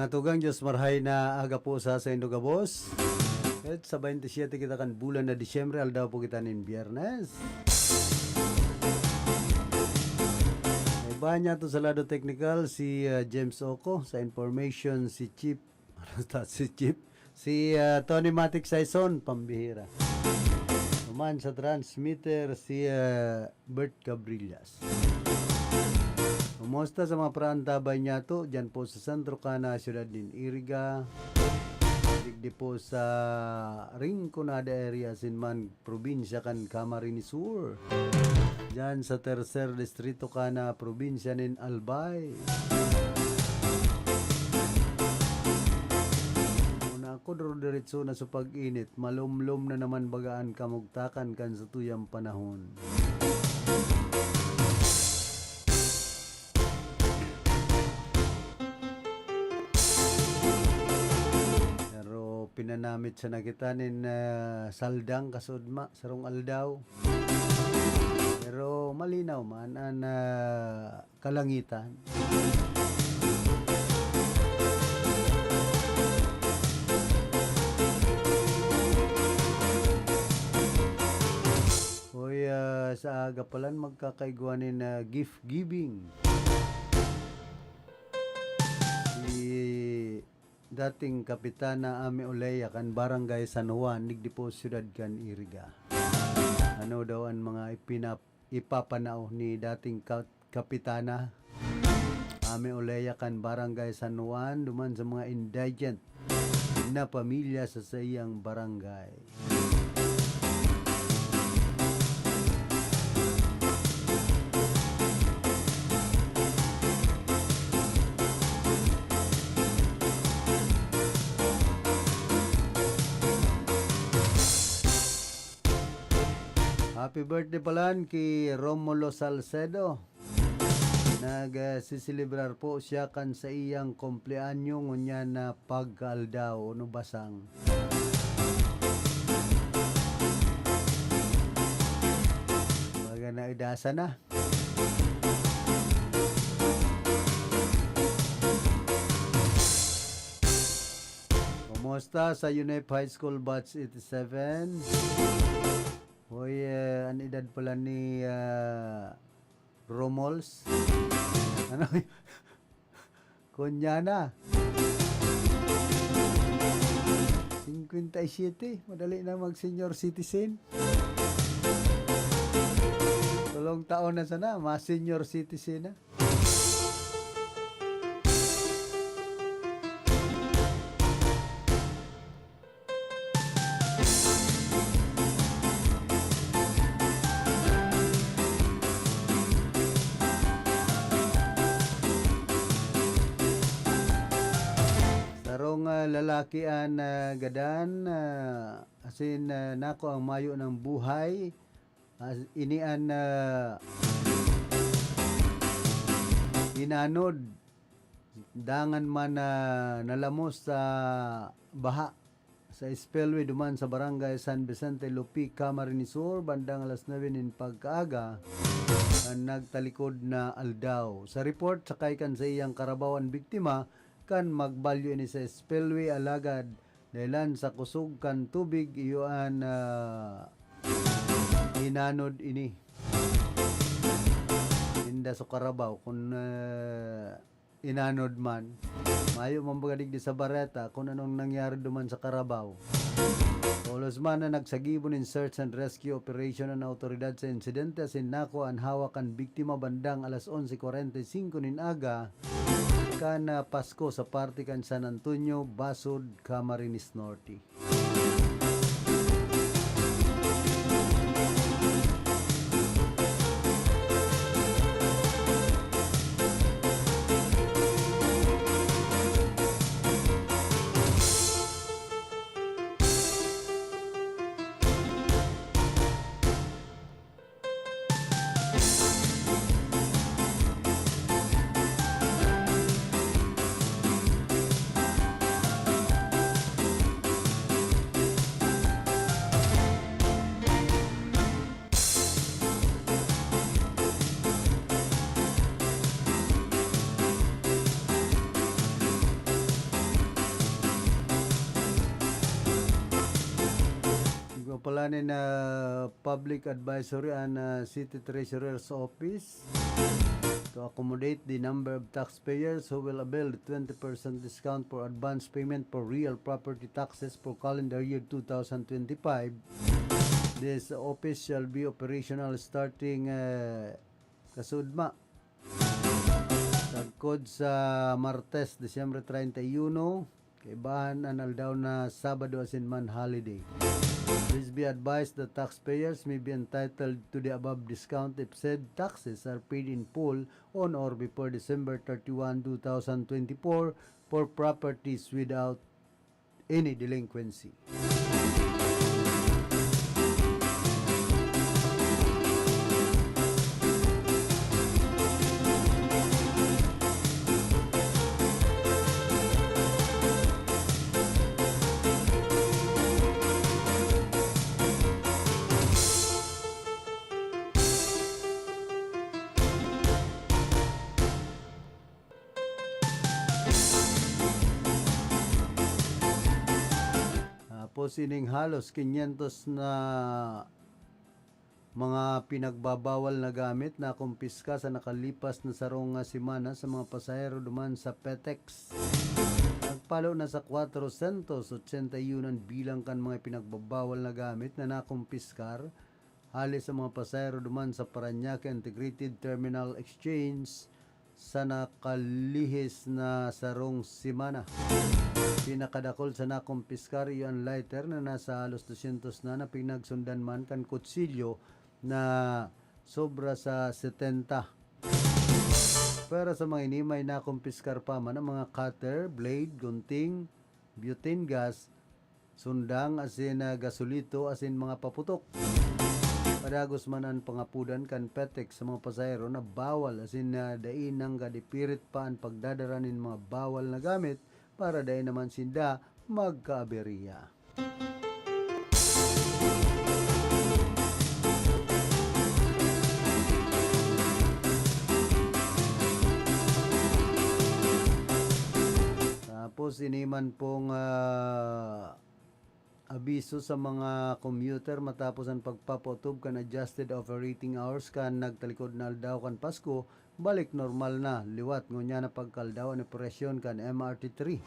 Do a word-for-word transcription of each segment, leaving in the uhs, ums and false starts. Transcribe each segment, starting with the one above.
Tugang Diyos, marhay na aga po sa saindo gabos. At sa twenty-seven kita kan bulan na Disyembre, aldaw po kita nin Biyernes. May bahan niya to sa lado teknikal, si, ah, James Oco. Sa information, si Chief, ano ta, si Chief? Si, ah, Tony Matic Saison, pambihira. Naman sa transmitter, si, ah, Bert Cabrillas. Kumusta sa mga paraantabay niya to? Diyan po sa sentro kana, siyudad nin Iriga. Digdi po sa Rinconada area, sin man, probinsya kan Camarines Sur. Diyan sa tercer distrito kana, probinsya nin Albay. Muna ako, duro diretso na sa pag-init. Malumlom na naman baga an kamugtakan kan satuyang panahon. Pero pinanamit sana kita nin, ah, saldang kasudma, sarong aldaw. Pero malinaw man an, ah, kalangitan. Hoy, ah, sa aga pa lang magkakaigwa nin, ah, gift giving. Si dating Kapitana Ami Olea kan Barangay San Juan, digdi po siyudad kan Iriga. Ano daw an mga ipinap-, ipapanao ni dating ka-, Kapitana Ami Olea kan Barangay San Juan duman sa mga indigent na pamilya sa saiyang barangay? Happy birthday palan ki Romulo Salcedo. Nag, ah, siselebrar po siya kan saiyang kumpleanyo ngunyan na pagkaaldaw, ano, basang. Baga na idasa na. Kumusta sa UNEP High School Batch eighty-seven? Hoy, eh, an edad pala ni, ah, Romols. Ano? Kunya na. Cincuenta y siete. Madali na mag-senior citizen. Tulong taon na sana, ma-senior citizen na. Sarong, ah, lalaki an, ah, gadan, ah, asin, ah, nako ang mayo ng buhay. As, ini an, ah, inanod. Dangan man na nalamos sa baha sa spillway duman sa Barangay San Vicente, Lupi, Camarines Sur, bandang alas nuebe nin pagkaaga, an nagtalikod na aldaw. Sa report, sakay kan saiyang karabaw an biktima kan magbalyo ini sa spillway, alagad dahilan sa kusog kan tubig, iyo an, ah, inanod ini. Inda sa karabaw, kun, ah, inanod man. Mayo man baga digdi sa bareta kun anong nangyari duman sa karabaw. Tolos man na nagsagibo nin search and rescue operation an awtoridad sa insidente asin nakua an hawak kan biktima bandang alas onse kwarenta y singko nin aga kan, ah, Pasko sa parte kan San Antonio, Basud, Camarines Norte. Kanin na public advisory an, ah, City Treasurer's Office to accommodate the number of taxpayers who will avail the twenty percent discount for advance payment for real property taxes for calendar year two thousand twenty-five. This office shall be operational starting, ah, kasudma, sagkod sa Martes, Disyembre treinta y uno, kaibahan an aldaw na Sabado asin man holiday. Please be advised that taxpayers may be entitled to the above discount if said taxes are paid in full on or before December thirty-one, two thousand twenty-four for properties without any delinquency. Tapos ining halos quinientos na mga pinagbabawal na gamit na kumpiska sa nakalipas na sarong, ah, semana sa mga pasahero duman sa Petex. Nagpalo na sa kwatrosyentos otsenta y uno an bilang kan mga pinagbabawal na gamit na nakumpiskar hali sa mga pasahero duman sa Parañaque Integrated Terminal Exchange sa nakalihis na sarong semana. Pinakadakul sa nakumpiskar iyo an lighter na nasa halos dosyentos na, na pinagsundan man kan kutsilyo na sobra sa setenta. Pero sa mga ini, may nakumpiskar pa man ang mga cutter, blade, gunting, butane gas, sundang asin, ah, gasolito asin mga paputok. Padagos man an pangapodan kan Petex sa mga pasahero na bawal asin, ah, dai nanggad ipirit pa an pagdadara nin mga bawal na gamit para dai naman sinda magkaaberya. Tapos, ini man pong, ah, abiso sa mga commuter matapos an pagpapautob kan adjusted operating hours kan nagtalikod na aldaw kan Pasko, balik normal na liwat ngunyan na pagkaldaw an operasyon kan M R T three.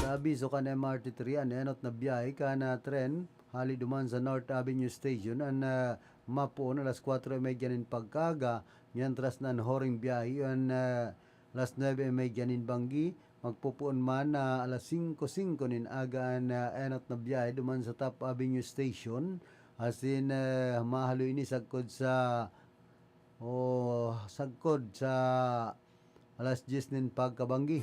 Sa abiso kan M R T three, an enot na biyahe kan, ah, tren hali duman sa North Avenue Station an, ah, mapoon alas kwatro y media nin pagkaaga, mientras na an huring biyahe an, ah, alas nuebe y media nin banggi, magpupoon man na alas singko singko nin aga an, ah, enot na biyahe duman sa Top Avenue Station, asin, ah, mahaloy ini sagkod sa, o sagkod sa alas dyes nin pagkabanggi.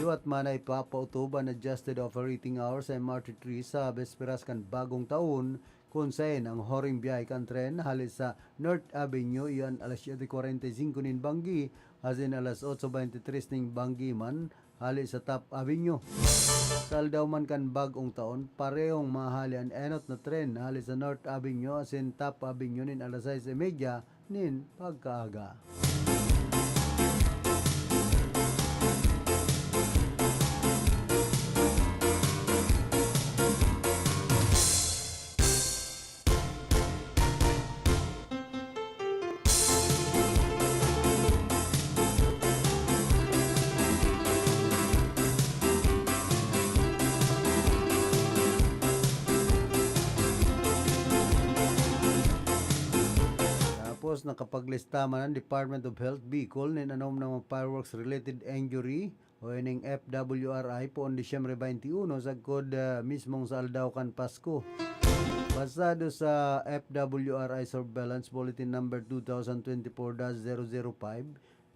Liwat man na ipapautob an adjusted operating hours sa M R T three sa besperas kan Bagong Taon, kun saen ang huring biyahe kan tren hali sa North Avenue iyo an alas siyete kwarenta y singko nin banggi, asin alas otso beintitres nin banggi man hali sa Top Avenue. Sa aldaw man kan Bagong Taon, parehong mahali an enot na tren hali sa North Avenue asin Top Avenue nin alas sais y media nin pagkaaga. Tapos, nakapaglista man ang Department of Health Bicol nin anom na mga fireworks-related injury o ining F W R I poon Disyembre twenty-one, sagkod, ah, mismong sa aldaw kan Pasko. Basado sa F W R I Surveillance Bulletin Number two thousand twenty-four dash zero zero five,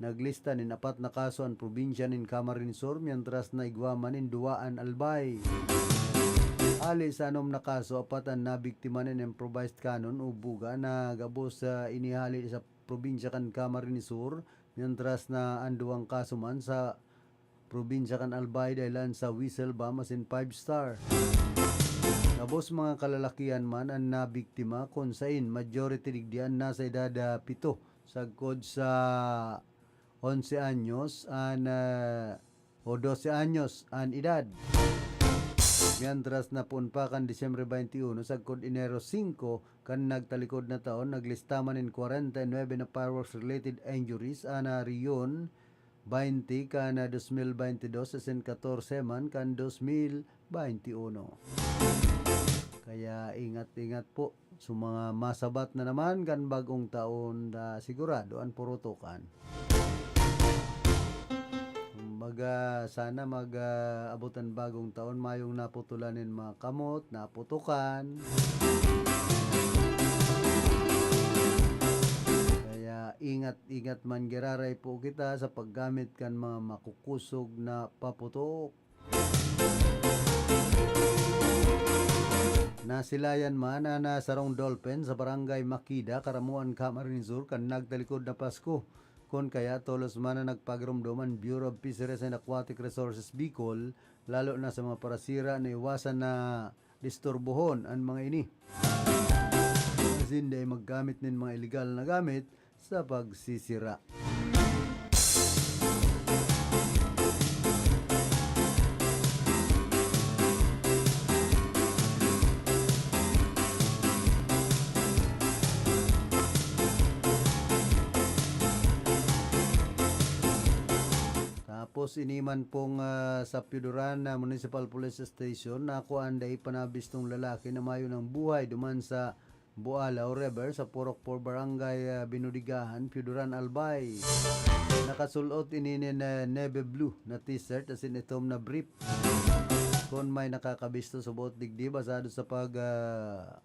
naglista nin apat na kaso an probinsya nin Camarines Sur, mientras na igwa man nin duwa an Albay. Hali sa anom na kaso, apat an nabiktima nin improvised cannon o buga na gabos sa inihali sa probinsya kan Camarines Sur, mientras na an duwang kaso man sa probinsya kan Albay dahelan sa whistle bomb asin five star. Gabos mga kalalakihan man an nabiktima, kun sain majority digdi an nasa edad, ah, pito sagkod sa onse anyos an, ah, o dose anyos an edad. Mientras na poon pa kan Disyembre twenty-one, sagkod Enero singko kan nagtalikod na taon, naglista man nin kwarenta y nuebe na fireworks-related injuries an, ah, rehiyon, baynte kan, ah, dos mil baynte dos, asin katorse man kan dos mil baynte uno. Kaya ingat-ingat po sa mga masabat na naman kan bagong taon, ah, sigurado an purutukan. Kumbaga, sana mag, ah, abot an bagong taon, mayong naputulan nin mga kamot, naputukan. Kaya ingat-ingat man giraray po kita sa paggamit kan mga makukusog na paputok. Nasilayan man an, ah, sarong dolphin sa Barangay Makida, Caramoan, Camarines Sur, kan nagtalikod na Pasko. Kun kaya, tolos man na nagpagiromdom an Bureau of Fisheries and Aquatic Resources Bicol, lalo na sa mga parasira na iwasan na disturbohon an mga ini. Asin dai maggamit nin mga iligal na gamit sa pagsisira. Tapos, ini man pong, ah, sa Pioduran na Municipal Police Station, nakuan dai pa nabistong lalaki na mayo ng buhay duman sa Bualao River sa Purok four Barangay, ah, Binudigahan, Pioduran, Albay. Nakasul-ot ini nin, ah, navy blue na t-shirt asin itom na brief. Kun may nakakabisto sa buot digdi, basado sa pag, ah,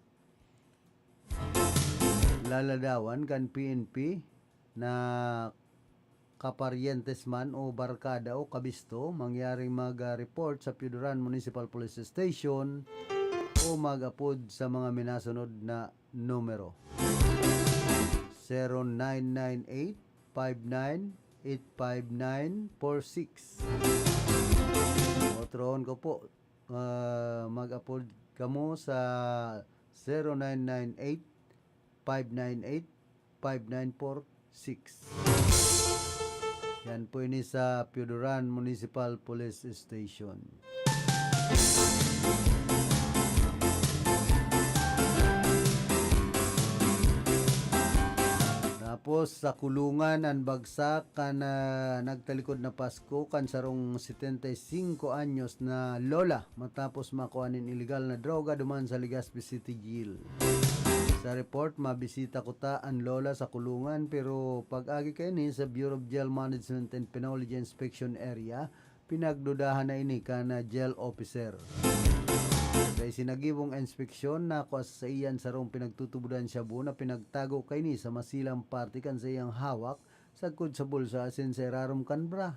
laladawan kan P N P na kaparyentes man o barkada o kabisto, mangyaring mag, ah, report sa Pioduran Municipal Police Station o mag-apod sa mga minasunod na numero: zero nine nine eight five nine eight five nine four six. Otrohon ko po, ah, mag-apod kamo sa zero nine nine eight five nine eight five nine four six. Yan po ini sa Pioduran Municipal Police Station. Tapos, sa Kulungan, an bagsak kan, ah, nagtalikod na Pasko kan sarong setenta y cinco anyos na lola matapos makua nin iligal na droga duman sa Legazpi City Jail. Sa report, mabisita kuta an lola sa Kulungan, pero pag-agi kaini sa Bureau of Jail Management and Penology Inspection Area, pinagdudahan na ini kan, ah, jail officer. Sa isinagibong inspeksyon, nakua sa saiya an sarong pinagtutubodan shabu na pinagtago kaini sa masilang parte kan saiyang hawak, sagkod sa bulsa asin sa irarom kan bra.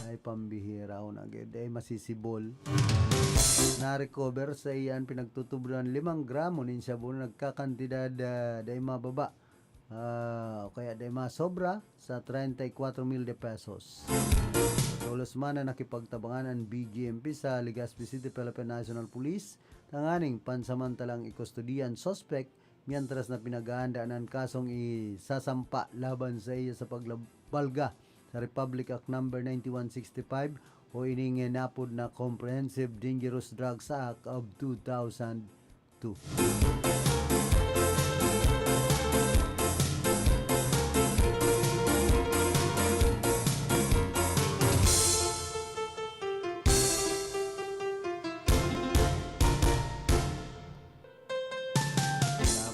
Ay, pambihira, o na gid, ay masisibol. Na-recover sa iyan pinagtutubodan limang gramo nin shabu na nagkakantidad, ah, dai mababa, ah, o kaya dai masobra sa treinta y cuatro mil de pesos. Tolos man na nakipagtabangan an B J M P sa Legazpi City, Philippine National Police, tanganing pansamantalang ikustodiya an suspek mientras na pinag-aandaan an kasong isasampa laban saiya sa paglabalga sa Republic Act Number ninety-one sixty-five o ining inapod na Comprehensive Dangerous Drugs Act of two thousand two.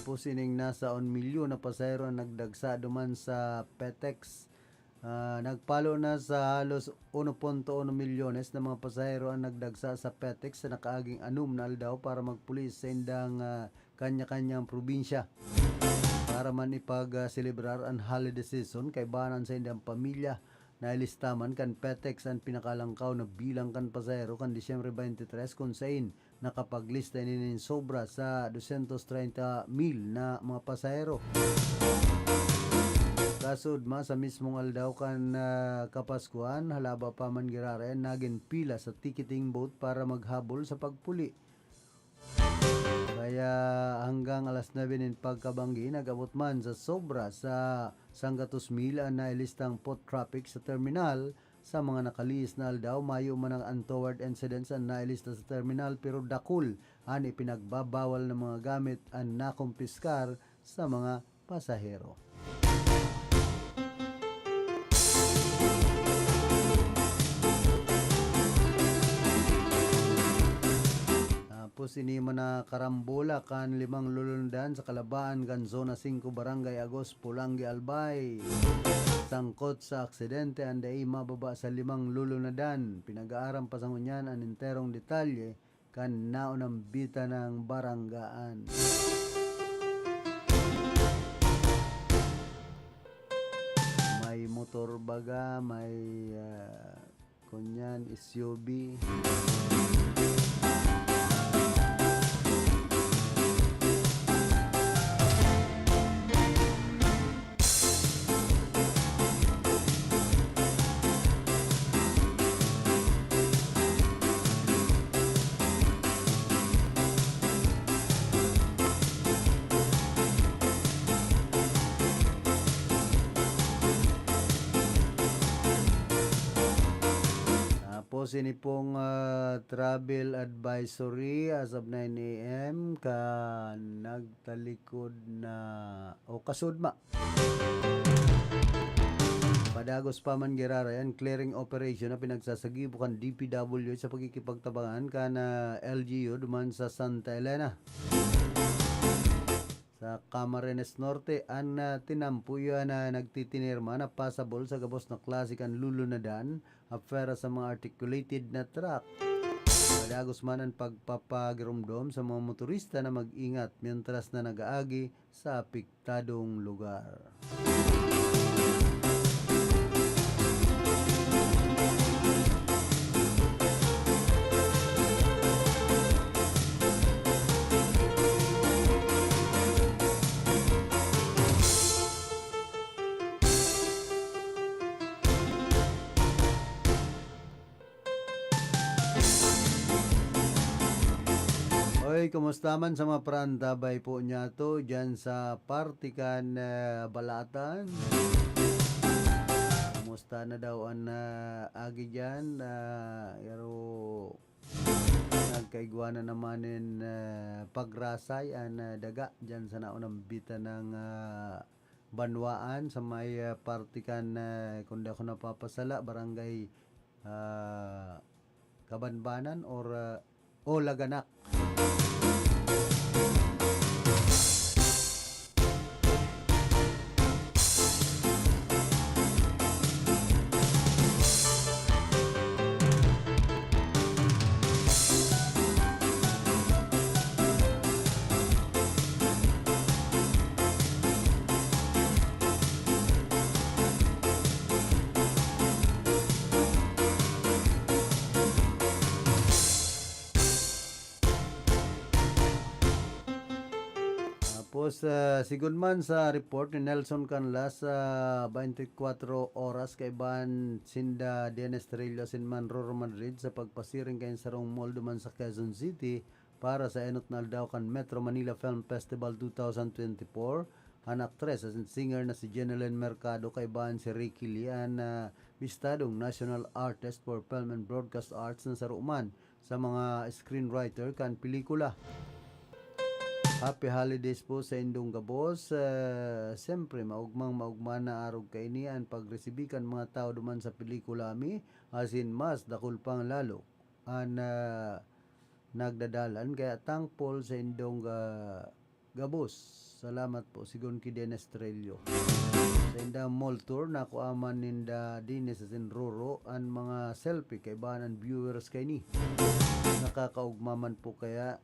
Tapos ining nasa un milyon na pasahero ang nagdagsa duman sa Petex. Ah, nagpalo na sa halos uno punto uno milyones na mga pasahero ang nagdagsa sa Petex sa nakaaging anom na aldaw para magpuli sa saindang, ah, kanya-kanyang probinsya. Para man ipag, ah, selebrar an holiday season, kaibahan an saindang pamilya. Nailista man kan Petex an pinakalangkaw na bilang kan pasahero kan Disyembre twenty-three, kun sain nakapaglista ini nin sobra sa dosyentos treinta mil na mga pasahero. Kasudma, sa mismong aldaw kan, ah, Kapaskuhan, halaba pa man giraray an nagin pila sa ticketing booth para maghabol sa pagpuli. Kaya hanggang alas nuebe nin pagkabanggi, nag-abot man sa sobra sa sanggatos mil an nailistang foot traffic sa terminal Sa mga nakalihis na aldaw, mayo man ang untoward incidents an nailista sa terminal, pero dakul an ipinagbabawal na mga gamit an nakumpiskar sa mga pasahero. Tapos ini man na karambola kan limang lulunadan sa kalabaan kan Zona singko, Barangay Agos, Polangui, Albay. Sangkot sa aksidente an dai mababa sa limang lulunadan. Pinag-aaram pa sa ngunyan an enterong detalye kan naunang bita ng baranggaan. May motor baga, may, ah, kunyan, S U V. Tapos ini pong, ah, travel advisory as of nine A M ka nagtalikod na o kasudma. Padagos pa man giraray an clearing operation na pinagsasagibo kan D P W H sa pagkikipagtabangan kan, ah, L G U duman sa Santa Elena. Sa Camarines Norte, an, ah, tinampo iyo na nagtitinirma na pasabol sa gabos na klase kan lulunadan, apwera sa mga articulated na truck. Padagos man an pagpapagiromdom sa mga motorista na mag-ingat mientras na nag-aagi sa apektadong lugar. Oy, kumusta man sa mga parantabay po niyato diyan sa parte kan, eh, Balatan? Kumusta na daw an, ah, agi diyan? Ah, pero nagkaigwa na naman nin, eh, pagrasay an, ah, daga diyan sa naunang bita ng, ah, banwaan sa may, ah, parte kan, ah, kung di ako napapasala, barangay, ah, Kabanbanan or, ah, o Laganak. Tapos, ah, sigon man sa report ni Nelson Canlas, sa twenty-four oras kaibahan sinda Dennis Trillo asin man Roro Madrid sa pagpasiring kan sarong mall duman sa Quezon City para sa enot na aldaw kan Metro Manila Film Festival two thousand twenty-four. An aktres asin singer na si Jenelyn Mercado kaibahan si Ricky Lee, an, ah, bistadong National Artist for Film and Broadcast Arts na saro man sa mga screenwriter kan pelikula. Happy holidays po sa indong gabos. Ah, siyempre, maugmang maugma na arog kaini an pagresibi kan mga tawo duman sa pelikula mi, asin mas dakul pang lalo an, ah, nagdadalan. Kaya thankful sa indong, ah, gabos. Salamat po, sigon ki Dennis Trello. Sa indang mall tour, nakuha man ninda Dennis asin Roro an mga selfie kaibahan an viewers kaini. Nakakaugma man po kaya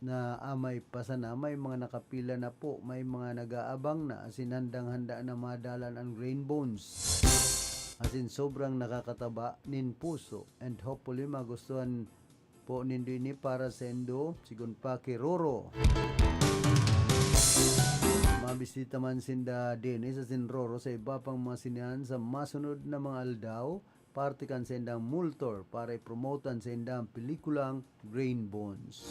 na amay pa sana, may mga nakapila na po, may mga nag-aabang na, asin handang-handa na madalan an Grain Bones. Asin sobrang nakakataba nin puso. And hopefully, magustuhan po nindo ini para saindo, sigon pa ki Roro. Mabisita man sinda Dennis asin Roro sa iba pang mga sinehan sa masunod na mga aldaw, parte kan saindang mall tour para i-promote an saindang pelikulang Grain Bones.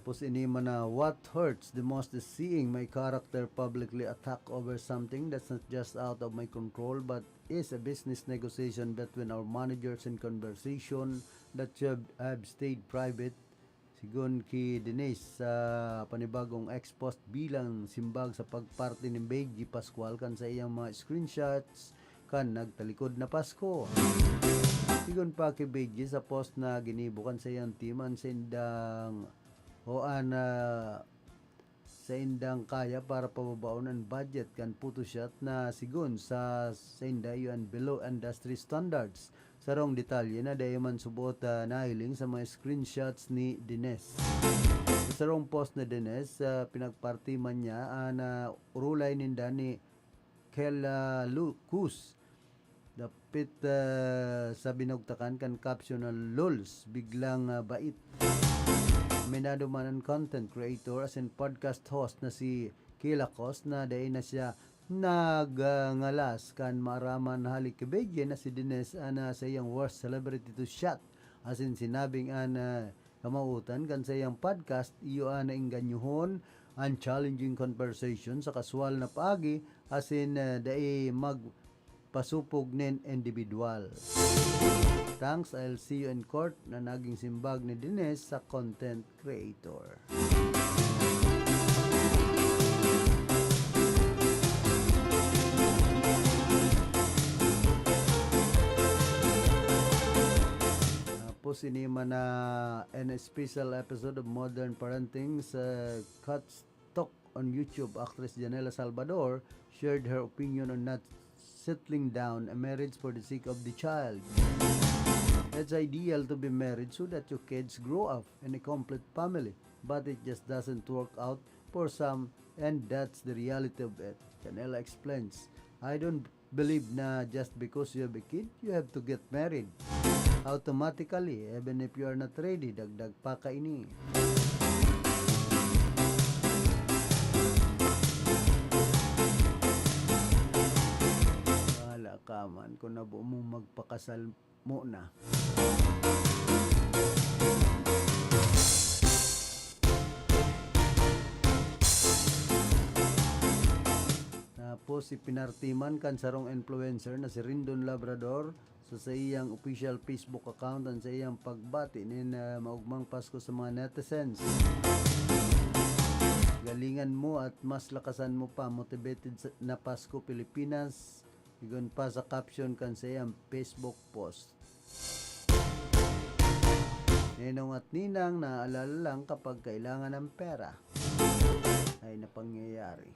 Tapos ini man na, what hurts the most is seeing my character publicly attacked over something that's not just out of my control but is a business negotiation between our managers and conversation that should have stayed private. Sigon ki Denise sa panibagong ex-post bilang simbag sa pagparte ni Beji Pascual kan sa iyang mga screenshots kan nagtalikod na Pasko. Sigon pa ki Beji sa post na ginibo kan sa iyang team an saindang o an, ah, saindang kaya para pababaon an budget kan photoshoot na sigon sa sainda iyo an below industry standards. Sarong detalye na dai man subot, ah, nahiling sa mga screenshots ni Denise. Sa sarong post ni Denise, ah, pinagparte man niya an, ah, urulay ninda ni Kel, ah, Lucus. Dapit, ah, sa binugtakan kan caption na, "Lols, biglang, ah, bait." Minado man an content creator asin podcast host na si Kila Cos na dai na siya nagngalas kan maaraman hali ki Beji na si Denise an, ah, saiyang worst celebrity to shoot. Asin sinabing an, ah, kamawotan kan saiyang podcast, iyo an naengganyohon, an challenging conversation sa kaswal na paagi, asin, ah, dai magpasupog nin individual. "Thanks, I'll see you in court," na naging simbag ni Denise sa content creator. Tapos ini man na an special episode of Modern Parenting sa Cuts Talk on YouTube. Actress Janela Salvador shared her opinion on not settling down a marriage for the sake of the child. It's ideal to be married so that your kids grow up in a complete family, but it just doesn't work out for some, and that's the reality of it, Janela explains. "I don't believe na just because you have a kid, you have to get married automatically, even if you are not ready." Dagdag pa kaini. Bahala ka man kung nabo mong magpakasal muna. Tapos, ipinarte man kan sarong influencer na si Rindon Labrador sa saiyang official Facebook account an saiyang pagbati nin, ah, maugmang Pasko sa mga netizens. "Galingan mo at mas lakasan mo pa, motivated sa, na Pasko, Pilipinas." Sigon pa sa caption kan saiyang Facebook post, "Ninong at ninang, naaalala lang kapag kailangan ng pera." Ay, na pangyayari.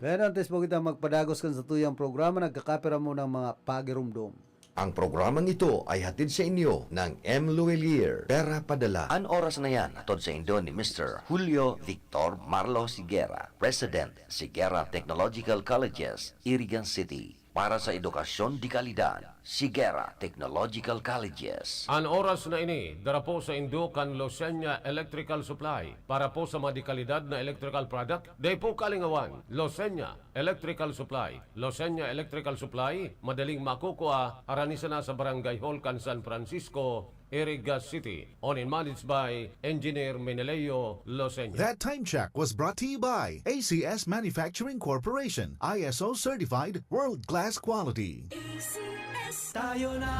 Pero antes po kita magpadagos kan satuyang programa, nagkakapira mo ng mga pagirumdom. Ang programang ito ay hatid sa inyo ng M Luwelier, Pera Padala. An oras na yan, hatod sa indo ni Mister Julio Victor Marlos Higuera, President, Higuera Technological Colleges, Irigan City. Para sa edukasyon de kalidad, Higuera Technological Colleges. An oras na ini, dara po sa indo kan Losenya Electrical Supply. Para po sa mga de kalidad na electrical product, dai po kalingawan, Losenya Electrical Supply. Losenya Electrical Supply, madaling makukua, harani sana sa Barangay Hall kan San Francisco, Iriga City. Owned and managed by Engineer Meneleo Losenya. That time check was brought to you by A C S Manufacturing Corporation, I S O certified, world-class quality. A C S. Tayo na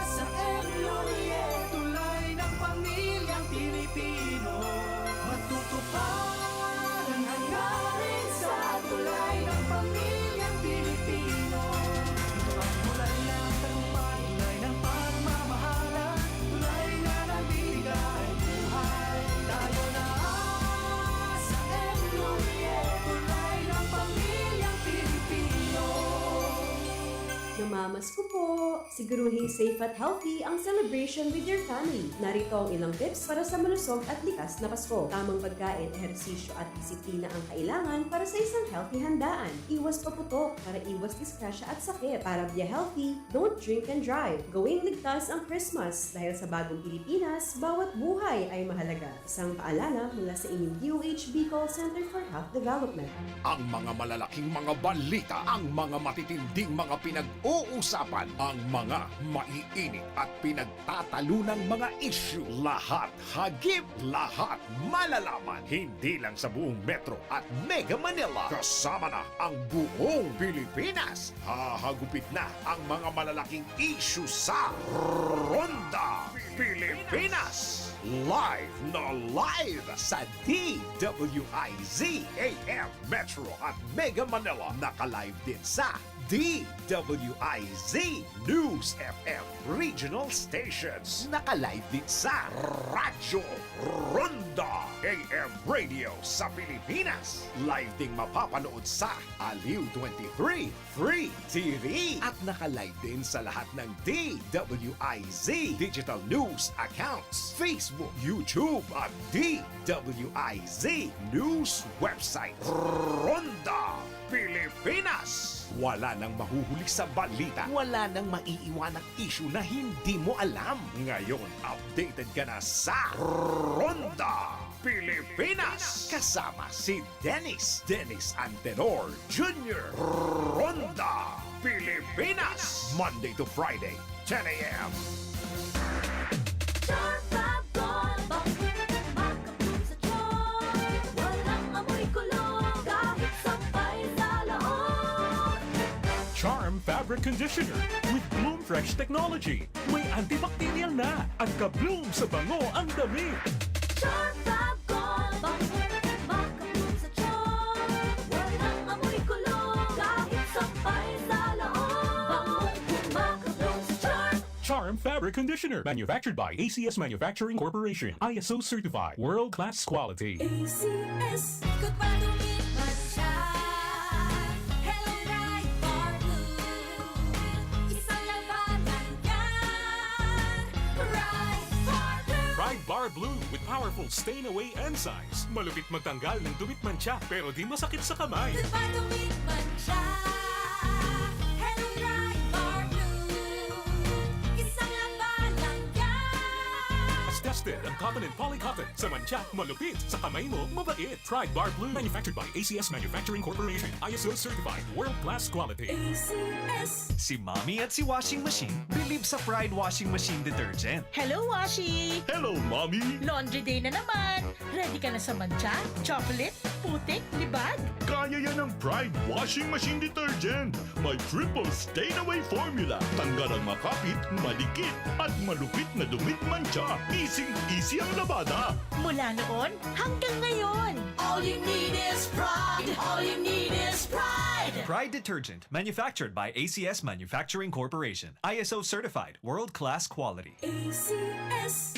sa M L O E, tulay ng pamilyang Pilipino. Matutupad ang hangarin sa tulay ng pamilyang Pilipino. Ito ang tulay ng tagumpay, tulay ng pagmamahalan, tulay na nagbibigay buhay. Tayo na sa M L O E, tulay ng pamilyang Pilipino. Namamasko po! Siguruhing safe at healthy ang celebration with your family. Narito ang ilang tips para sa malusog at likas na Pasko. Tamang pagkain, ehersisyo at disiplina ang kailangan para sa isang healthy handaan. Iwas paputok para iwas disgrasya at sakit. Para be healthy, don't drink and drive. Gawing ligtas ang Christmas dahil sa bagong Pilipinas, bawat buhay ay mahalaga. Isang paalala mula sa inyong D O H Bicol Center for Health Development. Ang mga malalaking mga balita, ang mga matitinding mga pinag-uusapan, ang mga maiinit at pinagtatalunang mga isyu. Lahat hagip, lahat malalaman. Hindi lang sa buong Metro at Mega Manila. Kasama na ang buong Pilipinas. Hahagupit na ang mga malalaking isyu sa Ronda Pilipinas. Live na live sa D W I Z A M Metro at Mega Manila. Naka-live din sa D W I Z News F M Regional Stations. Naka-live din sa Radyo Ronda A M Radio sa Pilipinas. Live ding mapapanood sa Aliw twenty-three Free T V. At naka-live din sa lahat ng D W I Z digital news accounts, Facebook, YouTube at D W I Z news website. Ronda Pilipinas. Wala nang mahuhuli sa balita. Wala nang maiiwanang isyu na hindi mo alam. Ngayon, updated ka na sa Ronda Pilipinas. Kasama si Dennis, Dennis Antenor Junior. Ronda Pilipinas. Monday to Friday, ten a.m. Charm Fab Gold, bangkong makabloom sa charm. Walang amoy kulog, kahit sampay sa laog. Charm Fabric Conditioner with Bloom Fresh Technology. May antibacterial na at ka-bloom sa bango ang damit. Charm Fab Gold, bangkong makabloom sa charm. Walang amoy kulog, kahit sampay sa laog. Bangkong makabloom sa charm. Charm Fabric Conditioner, manufactured by A C S Manufacturing Corporation, I S O certified, world class quality. A C S. Kung padumi man siya, Hello Pride Bar Blue. Isang labanan yan, Pride Bar Blue. Pride Bar Blue with powerful stain away enzymes. Malupit magtanggal ng dumi at mantsa, pero di masakit sa kamay. Kung padumi man siya, Hello Pride Bar Blue. Isang labanan yan. Tested ang cotton and polycotton. Sa mantsa, malupit. Sa kamay mo, mabait. Pride Bar Blue. Manufactured by A C S Manufacturing Corporation. I S O certified. World class quality. A C S. Si Mommy at si Washing Machine believe sa Pride Washing Machine Detergent. Hello, Washi! Hello, Mommy! Laundry day na naman! Ready ka na sa mantsa, chocolate, putik, libag? Kaya yan ng Pride Washing Machine Detergent. May triple stain away formula. Tanggal ang makapit, madikit, at malupit na dumi at mantsa. Easy-easy ang labada. Mula noon hanggang ngayon. All you need is Pride. All you need is Pride. Pride Detergent, manufactured by A C S Manufacturing Corporation. I S O certified, world-class quality. A C S.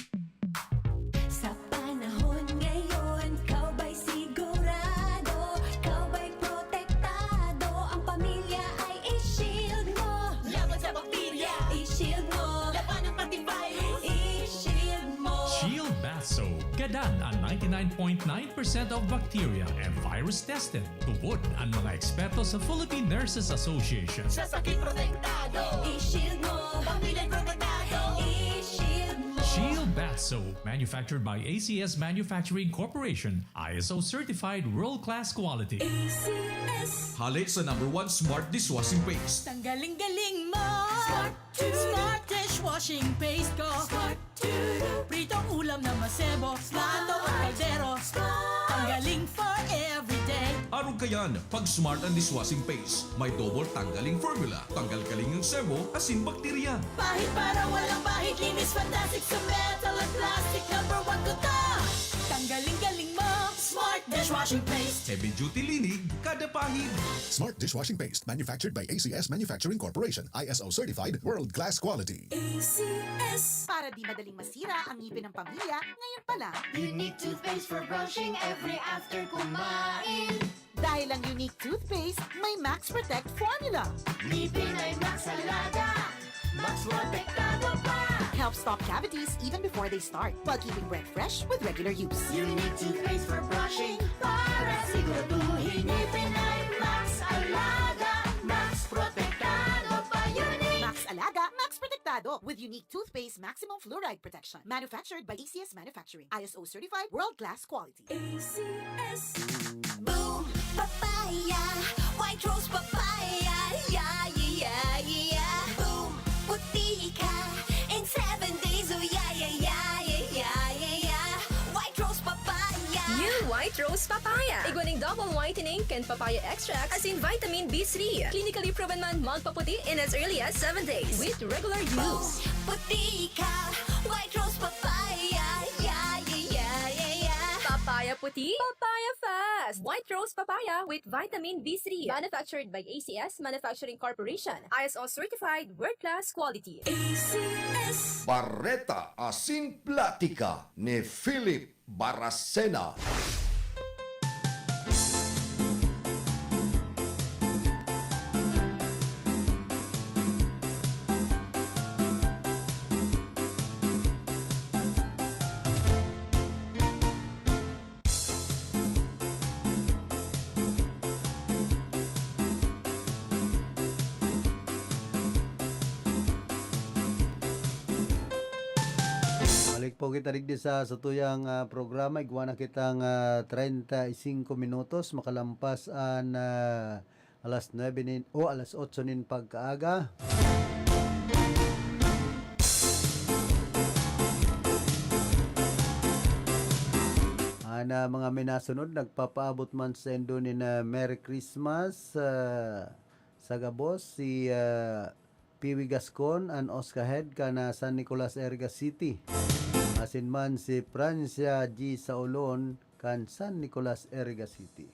Sa panahon ngayon, ikaw ba'y sigurado? Ikaw ba'y protektado? Ang pamilya ay i-shield mo. Laban sa bakterya, i-shield mo. Labanan pati virus, i-shield mo. Shield Bath Soap. Gadan ang ninety-nine point nine percent of bacteria and virus tested. Tubod ang mga eksperto sa Philippine Nurses Association. Sa sakit protektado, i-shield mo. Pamilya protektado, i-shield mo. Shield Bath Soap, manufactured by A C S Manufacturing Corporation, I S O certified world-class quality. A C S. Hale sa number one smart dishwashing paste. Tanggaling-galing mo! Smart! Smart dishwashing paste ko! Smart! Pritong ulam na masebo, plato at kaldero. Tanggaling for everyday. Arog kayan, pag Smart ang dishwashing paste. May double tanggaling formula. Tanggal galing ang sebo, asin bakterya. Pahid para walang pahid, linis fantastic sa metal at plastic. Number one ko to. Tanggaling galing mo, Smart dishwashing paste. Heavy duty linig, kada pahid. Smart dishwashing paste, manufactured by A C S Manufacturing Corporation, I S O certified, world class quality. A C S. Para di madaling masira ang ngipin ng pamilya, ngayon pa lang. Unique toothpaste for brushing every after kumain. Dahil ang Unique Toothpaste may Max Protect Formula. Ngipin ay Max Alaga, Max Protektado pa. Helps stop cavities even before they start, while keeping breath fresh with regular use. Unique Toothpaste for brushing, para siguraduhin ngipin ay Max Alaga, Max Protektado pa. Unique. Max Alaga, Max Protektado, with Unique Toothpaste Maximum Fluoride Protection. Manufactured by A C S Manufacturing. I S O certified, world-class quality. A C S. Boom Papaya, White Rose Papaya, yeah, yeah, yeah, yeah. Boom Puti White Rose Papaya. Igwa ning double whitening kan papaya extract, asin vitamin B three. Clinically proven man magpaputi in as early as seven days with regular use. Puti ka, White Rose Papaya. Yeah, yeah, yeah, yeah, yeah. Papaya puti, papaya fast. White Rose Papaya with vitamin B three. Manufactured by A C S Manufacturing Corporation. I S O certified, world-class quality. A C S. Bareta asin platika ni Philip Baracena. Balik po kita digdi sa satuyang, ah, programa. Igwa na kitang, ah, treinta y cinco minutos makalampas an, ah, alas nuebe nin, o alas otso nin pagkaaga. An, ah, mga minasunod, nagpapaabot man saindo nin, ah, Merry Christmas, ah, sa gabos, si, ah, Piwi Gascon, an Oscar Head, kan, ah, San Nicolas, Iriga City. Asin man si Francia G Saulon, kan San Nicolas, Iriga City.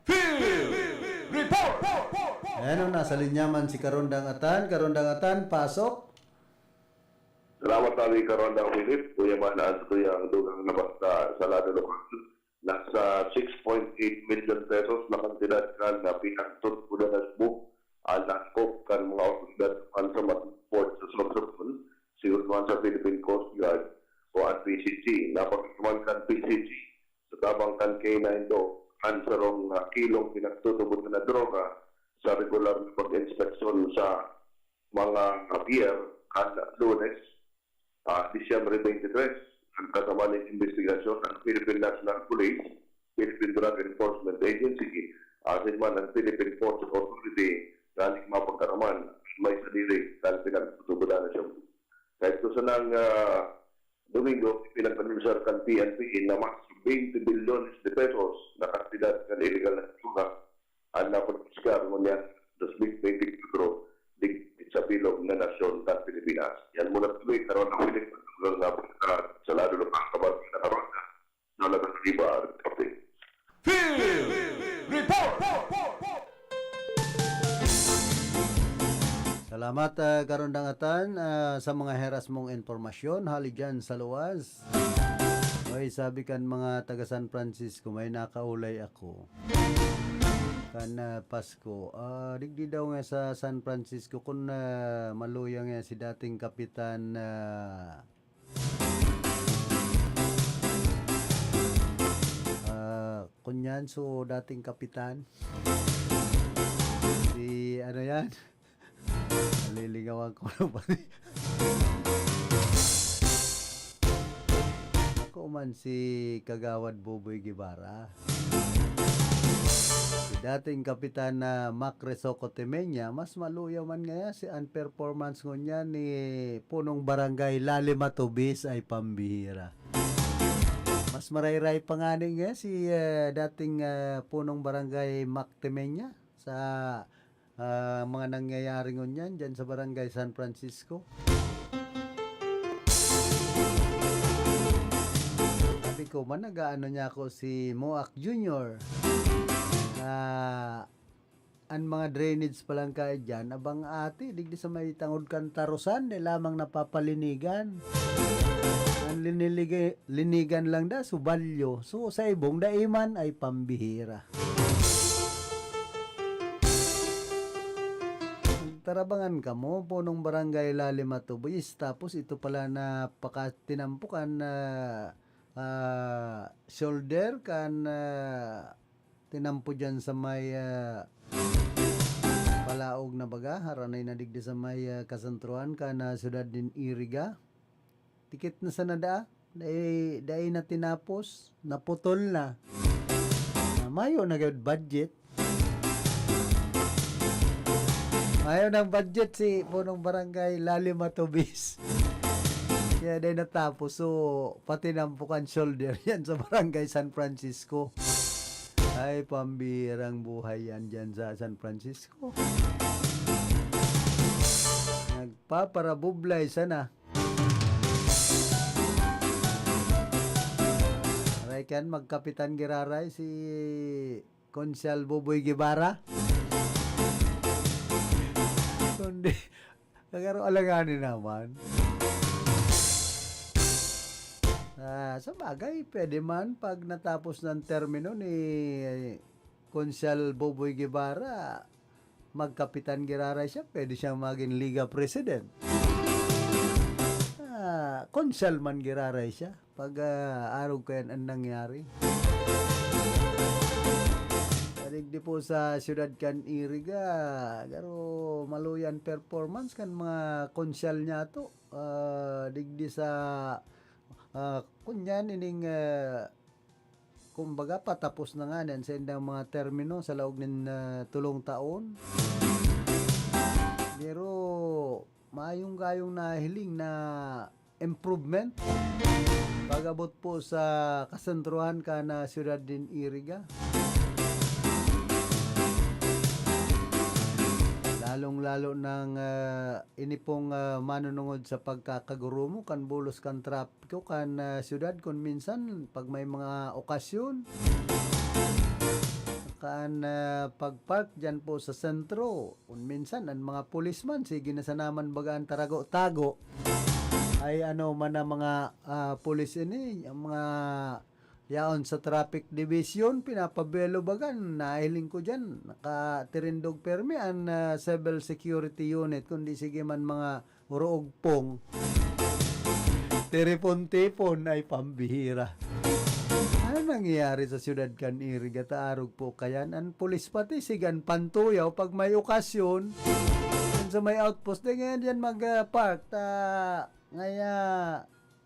Field Report! Ayan o, nasa linya man si Karondang Atan. Karondang Atan, pasok. Salamat, Tali Karondang Philip. Kuya man, ang tuyang dugang na basta sa lado lokal. Nasa six point eight million pesos na kantidad kan na pinagtutbudan na sbo ang langkop kan mga otoridad kan sa Matuport sa Sorsogon, sigon man sa Philippine Coast Guard o ang P C G. Napagkaman kan P C G sa tabang kan K nine Dog ang sarong, ah, kilong pinagtutubodan na droga sa regular na pag-inspeksyon sa mga pier kan Lunes, ah, Disyembre twenty-three. Nagkasama nin imbestigasyon ang Philippine National Police, Philippine Drug Enforcement Agency, asin man ang Philippine Ports Authority, nganing mapagkaraman may sadiri kan pinagtutubodan na siyang. Kahit ko sanang, ah, Domingo, pinag-anunsar kan P N P na mas twenty bilyones de pesos na kantidad kan illegal na droga an nakonpiskar ngunyan dos mil twenty-four digdi sa bilog na nasyon kan Pilipinas. Yan muna tuloy, karon ang pilit na sa lado ng mga kabarangay na karon na nalagang riba. Field Report! Salamat, ah, Karondang Atan, ah, sa mga heras mong impormasyon hali dyan sa luwas. Oy, sabi kan mga taga San Francisco, may nakaulay ako. Kan, ah, Pasko, ah, digdi daw nga sa San Francisco, kun, ah, maluya nga si dating kapitan, ah, ah, kunyan, so dating kapitan, si, ano yan? Nalilingawan ko na pati. Ako man si Kagawad Boboy Guevara. Si dating kapitan na Mac Resoco Temenya, mas maluya man ngaya si, an performance ngunyan ni punong barangay Lali Matubis ay pambihira. Mas marayray pa ngani ngaya si, eh, dating, eh, punong barangay Mac Temenya sa, ah, mga nangyayari ngunyan dyan sa Barangay San Francisco. Sabi ko man, nag-aano niya ako si Moak Junior na an mga drainage pa lang kaya dyan, abang ati, digdi sa may tangod kan Tarusan, di lamang napapalinigan. Ang liniliga-, linigan lang da, subalyo. So, sa ibong, daiman ay pambihira. Tarabangan kamo, punong barangay Lali Matubis, tapos ito pala na pakatinampukan na, ah, shoulder kan, ah, tinampo dyan sa may, ah, palaog na baga, haranay na digdi sa may, ah, kasentruhan kan, ah, syudad nin Iriga. Tikit na sana daa, dai, dai na tinapos, naputol na. Ah, mayo na gyud budget. Ayaw ng budget si punong barangay Lali Matubis. Kaya dai natapos. So, pati nampukan shoulder yan sa barangay San Francisco. Ay, pambihirang buhay yan dyan sa San Francisco. Nagpaparabublay sana. Aray kan, magkapitan giraray si Konsehal Boboy Guevara. Kundi, kagaro alangani naman. Ah, sa bagay, pwede man pag natapos ng termino ni Konsehal Boboy Guevara, magkapitan giraray siya, pwede siyang maging Liga President. Ah, konsehal man giraray siya. Pag, ah, arog ko yan ang nangyari. Digdi po sa siyudad kan Iriga, garo maluyan performance kan mga konsehal niya to. Ah, digdi sa, ah, kunyan ining, ah, kumbaga, patapos na nga niyan sa indang mga termino sa laog nin, ah, tulong taon. Pero mayong gayong nahiling na improvement pag-abot po sa kasentruhan kan, ah, siyudad nin Iriga. Lalong-lalo nang, ah, ini pong, ah, manunungod sa pagkakagurumo kan bulos kan trapiko kan, ah, siyudad kun minsan pag may mga okasyon. Kan, ah, pag-park diyan po sa sentro, kun minsan an mga pulis man, sige na sana man baga an tarago-tago. Ay ano man ang mga, ah, pulis ini, ang mga yaon sa traffic division, pinapabelo baga, nahiling ko diyan, nakatirindog permi an, ah, civil security unit, kundi sige man mga uroog pong. Tiripon-tipon ay pambihira. Ano nangyayari sa siyudad kan Iriga ta arog po kayan? An pulis pati sigan pantuyaw pag may okasyon. Kun sa may outpost, di ngayon diyan mag, ah, park. Ta, ngaya,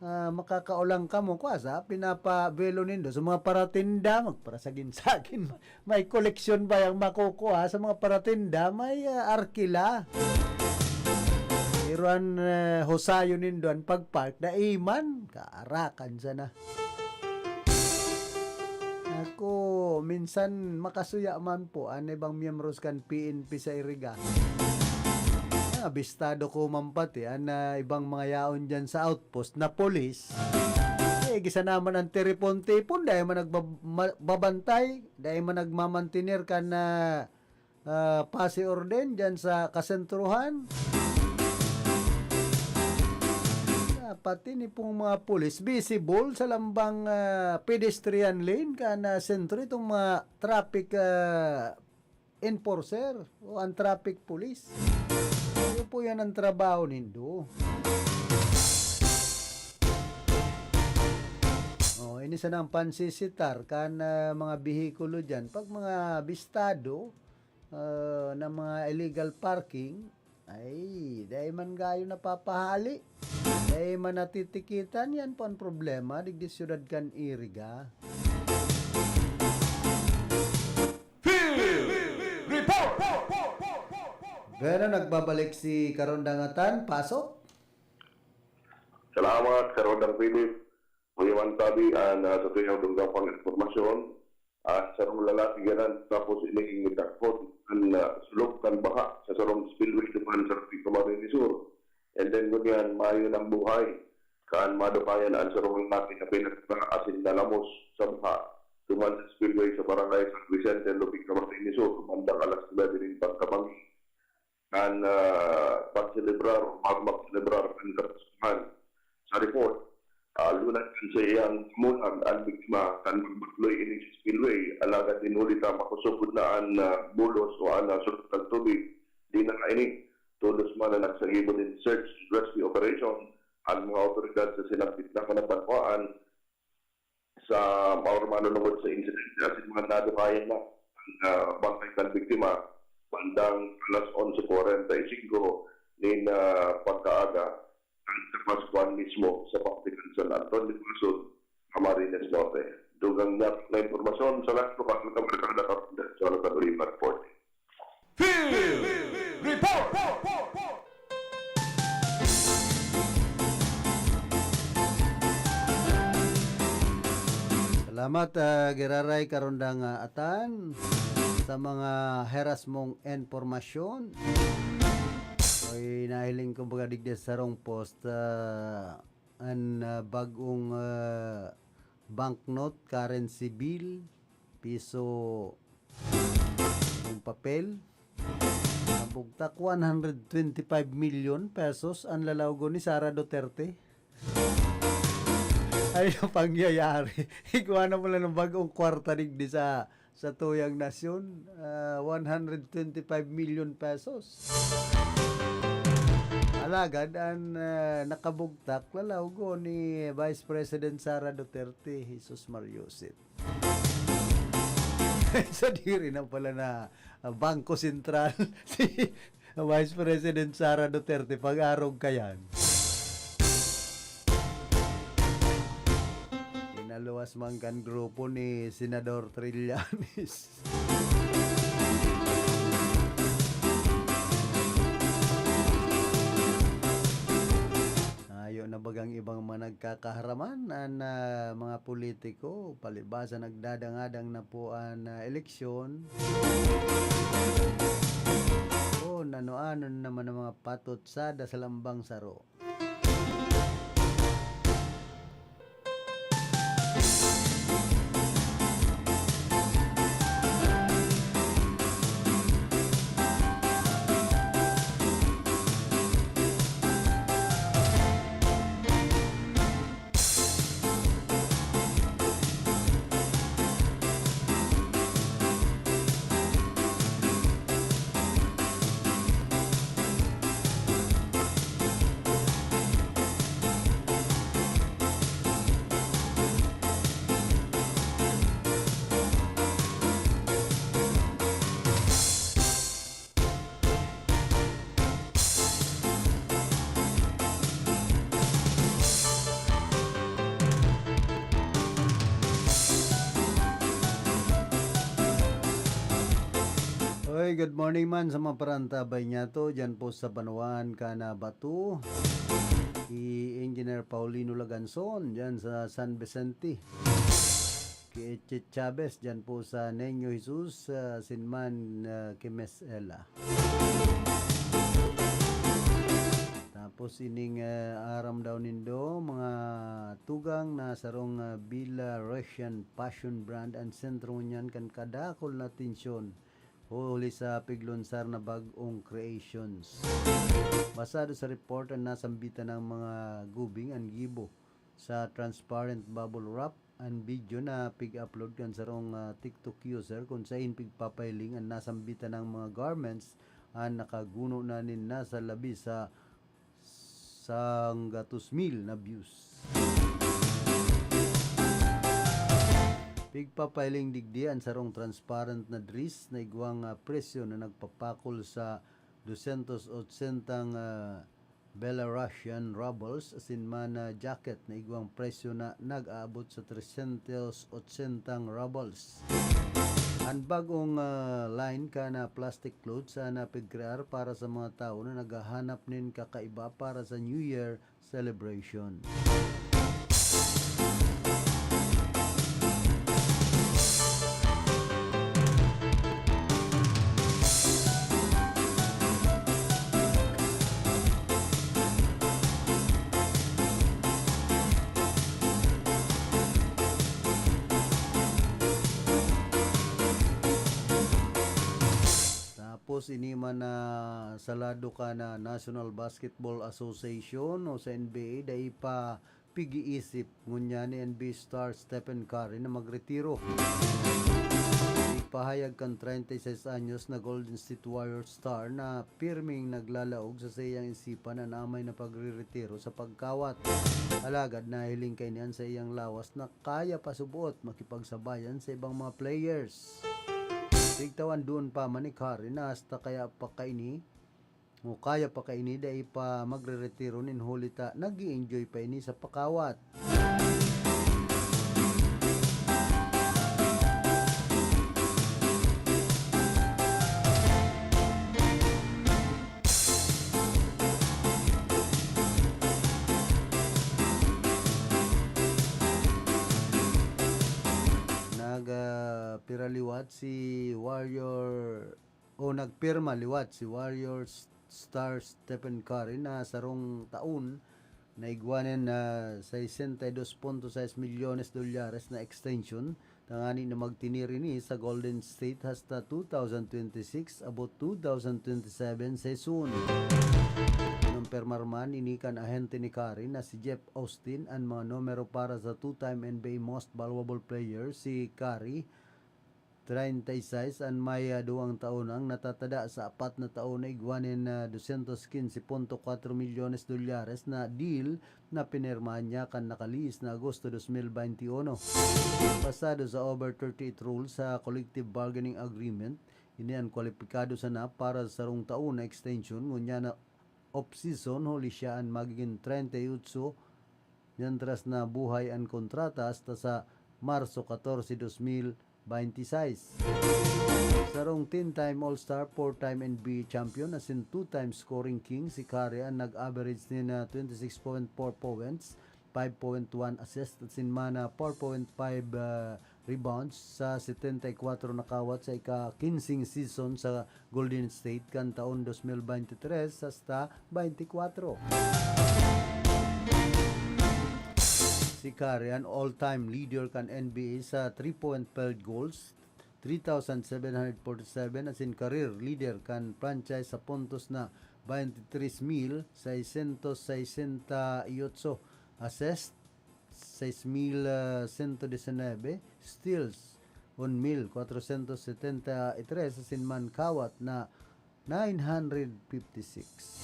ah, makakaolang kamo. Kwa sa, pinapabelo nindo sa mga paratinda, magparasagin-sagin. May koleksyon ba yang makukuha sa mga paratinda? May, ah, arkila. Pero an, ah, husayon nindo an pag-park, dai man. Kaarakan sana. Ako, minsan makasuya man po an ibang miyembros kan P N P sa Iriga. Abistado ko man pati an, ah, ibang mga yaon diyan sa outpost na pulis. Eh, gisa naman ang tiripon-tipon, dai man nagbab-, ma-, babantay, dai man nagmamantener kan, ah, ah, pasi orden diyan sa kasentruhan. Ah, pati ni pong mga pulis, visible sa lambang, ah, pedestrian lane kan, ah, sentro itong mga traffic, ah, enforcer o ang traffic police. Iyo po yan ang trabaho nindo. Oh, ini sana ang pansisitar kan, ah, mga behikulo diyan. Pag mga bistado, ah, na mga illegal parking, ay, dai man gayo napapahali. Dai man natitikitan. Yan po ang problema, digdi siyudad kan Iriga. Field Report! Bueno, nagbabalik si Karondangatan. Pasok. Salamat, Karondang Philip. Kuya Man Tabi, an, ah, sa tuyang dugang pang impormasyon, ah, sarong lalaki ganan, tapos ini takot an, ah, sulog kan baha sa sarong spillway duman sa Camarines Sur. And then, ngunyan, mayo nang buhay. Kan madukayan an sarong lalaki na pinagbaha asin nalamos sa baha duman sa spillway sa barangay San Vicente, Lupig, Camarines Sur, bandang alas nuebe nin pagkabangi. Kan, ah, pagselebrar o bago magselebrar kan Kapaskuhan. Sa report, ah, lunad kan saiyang kamulag an biktima kan pagbakloy ini sa spillway, alagad nin huli ta makosog na an, ah, bulos o an, ah, sulod kan tubig. Di na kaini, tolos man na nagsagibo nin search and rescue operation an mga awtoridad sa sinabit na mga banwaan sa mga manunungod sa insidente asin mga nadukayan na an, ah, bangkay kan biktima bandang alas onse kwarenta y singko nin, ah, pagkaaga kan Kapaskuhan mismo sa Pampikan San Antonio del Sur, Camarines Norte. Dugang niya na impormasyon sa Las Lucas, Barkada, Jonathan Oliva reporting. Field Report! Salamat, ah, giraray karundang, ah, atan sa mga heras mong impormasyon. Oy, nahiling ko baga digdi sa sarong post, ah, an, ah, bag-ong, ah, banknote, currency bill, piso, yung papel. Nabugtak one hundred twenty-five million pesos an lalawgon ni Sara Duterte. Ay, ang pangyayari. Igwa na pala ng bagong kwarta digdi sa, sa tuyang nasyon. Ah, one hundred twenty-five million pesos. Alagad, an, ah, nakabugtak, lalawgon ni Vice President Sara Duterte, Jesus Mariosep. Sadiri na pala na, ah, Bangko Sentral, si Vice President Sara Duterte, pag-arog kayan. Pinaluwas man kan grupo ni Senador Trillanes. Nayo na bagang ibang mga nagkakaharaman an, ah, mga politiko, palibasa nagdadangadang na po an, ah, eleksyon. O, nano-ano na naman ang mga patutsada sa lambang saro. Oy, good morning man sa mga parantabay niyato dyan po sa Banwaan, Canabato. Ki Engineer Paulino Laganson dyan sa San Vicente. Ki Eche Chavez dyan po sa Niño Jesus, ah, sinman, ah, ki Miss Ella. Tapos ining, ah, aram daw nindo, mga tugang, na sarong, ah, Belarusian fashion brand an sentro ngunyan kan kadakul na atensyon huli sa piglunsar na bag-ong creations. Basado sa report, an nasambitan na mga gubing an gibo sa transparent bubble wrap an video na pig-upload kan sarong, ah, TikTok user, kun saen pigpapahiling an nasambitan na mga garments an nakaguno na nin nasa labi sa sanggatos mil na views. Pigpapahiling digdi an sarong transparent na dress na igwang, ah, presyo na nagpapakol sa dosyentos otsentang, ah, Belarusian rubles asin man, ah, jacket na igwang presyo na nag-aabot sa tresyentos otsentang rubles. An bag-ong, ah, line kan, ah, plastic clothes na pigkrear para sa mga tawo na naghahanap nin kakaiba para sa New Year celebration. Tapos ini man na sa lado kan National Basketball Association o sa N B A, dai pa pig-iisip ngunyan ni N B A star Stephen Curry na magretiro. Ipahayag kan treinta y seis anyos na Golden State Warriors star na pirming naglalaog sa saiyang isipan an amay na pagreretiro sa pagkawat. Alagad nahiling kaini an saiyang lawas na kaya pa subot makipagsabayan sa ibang mga players. Tigtawan duon pa man ni Curry na hasta kaya pa kaini o kaya pa kaini dai pa magreretiro nin huli ta nag-i-enjoy pa ini sa pakawat. Nag, ah, pira liwat si Warrior, o nagpirma liwat si Warrior s-, star Stephen Curry na sarong taon na igwanin na sesenta y dos punto sais milyones dolyares na extension, tangani na magtener ini sa Golden State hasta two thousand twenty-six abot two thousand twenty-seven season. Kinumpirmar man ini kan ahente ni Curry na si Jeff Austin an mga numero para sa two-time N B A Most Valuable Player. Si Curry, treinta y seis, an may, ah, duwang taon ang natatada sa apat na taon na igwanin na dosyentos quince punto kwatro milyones dolyares na deal na pinirmahan niya kan nakalihis na Agosto dos mil baynte uno. Basado sa over thirty-eight rules sa collective bargaining agreement, ini an kwalipikado sana para sa sarong taon na extension, ngunyan na off-season, huli siya an magiging treinta y ocho, mientras na buhay an kontrata hasta sa Marso katorse, dos mil baynte sais. Sarong ten-time All-Star, four-time N B A champion, asin two-time scoring king, si Curry an nag-average nin, ah, twenty-six point four points, five point one assist, asin man, ah, four point five, ah, rebounds sa setenta y kwatro na kawat sa ika-kinseng season sa Golden State kan taon dos mil baynte tres hasta baynte kwatro. Si Curry an all-time leader kan N B A sa three-point field goals, three thousand seven hundred forty-seven, asin career leader kan franchise sa puntos na baynte tres mil seiscentos sesenta y ocho, assist, sais mil sento disinebe, steals, un mil kwatrosyentos setenta y tres, asin man kawat na nine hundred fifty-six.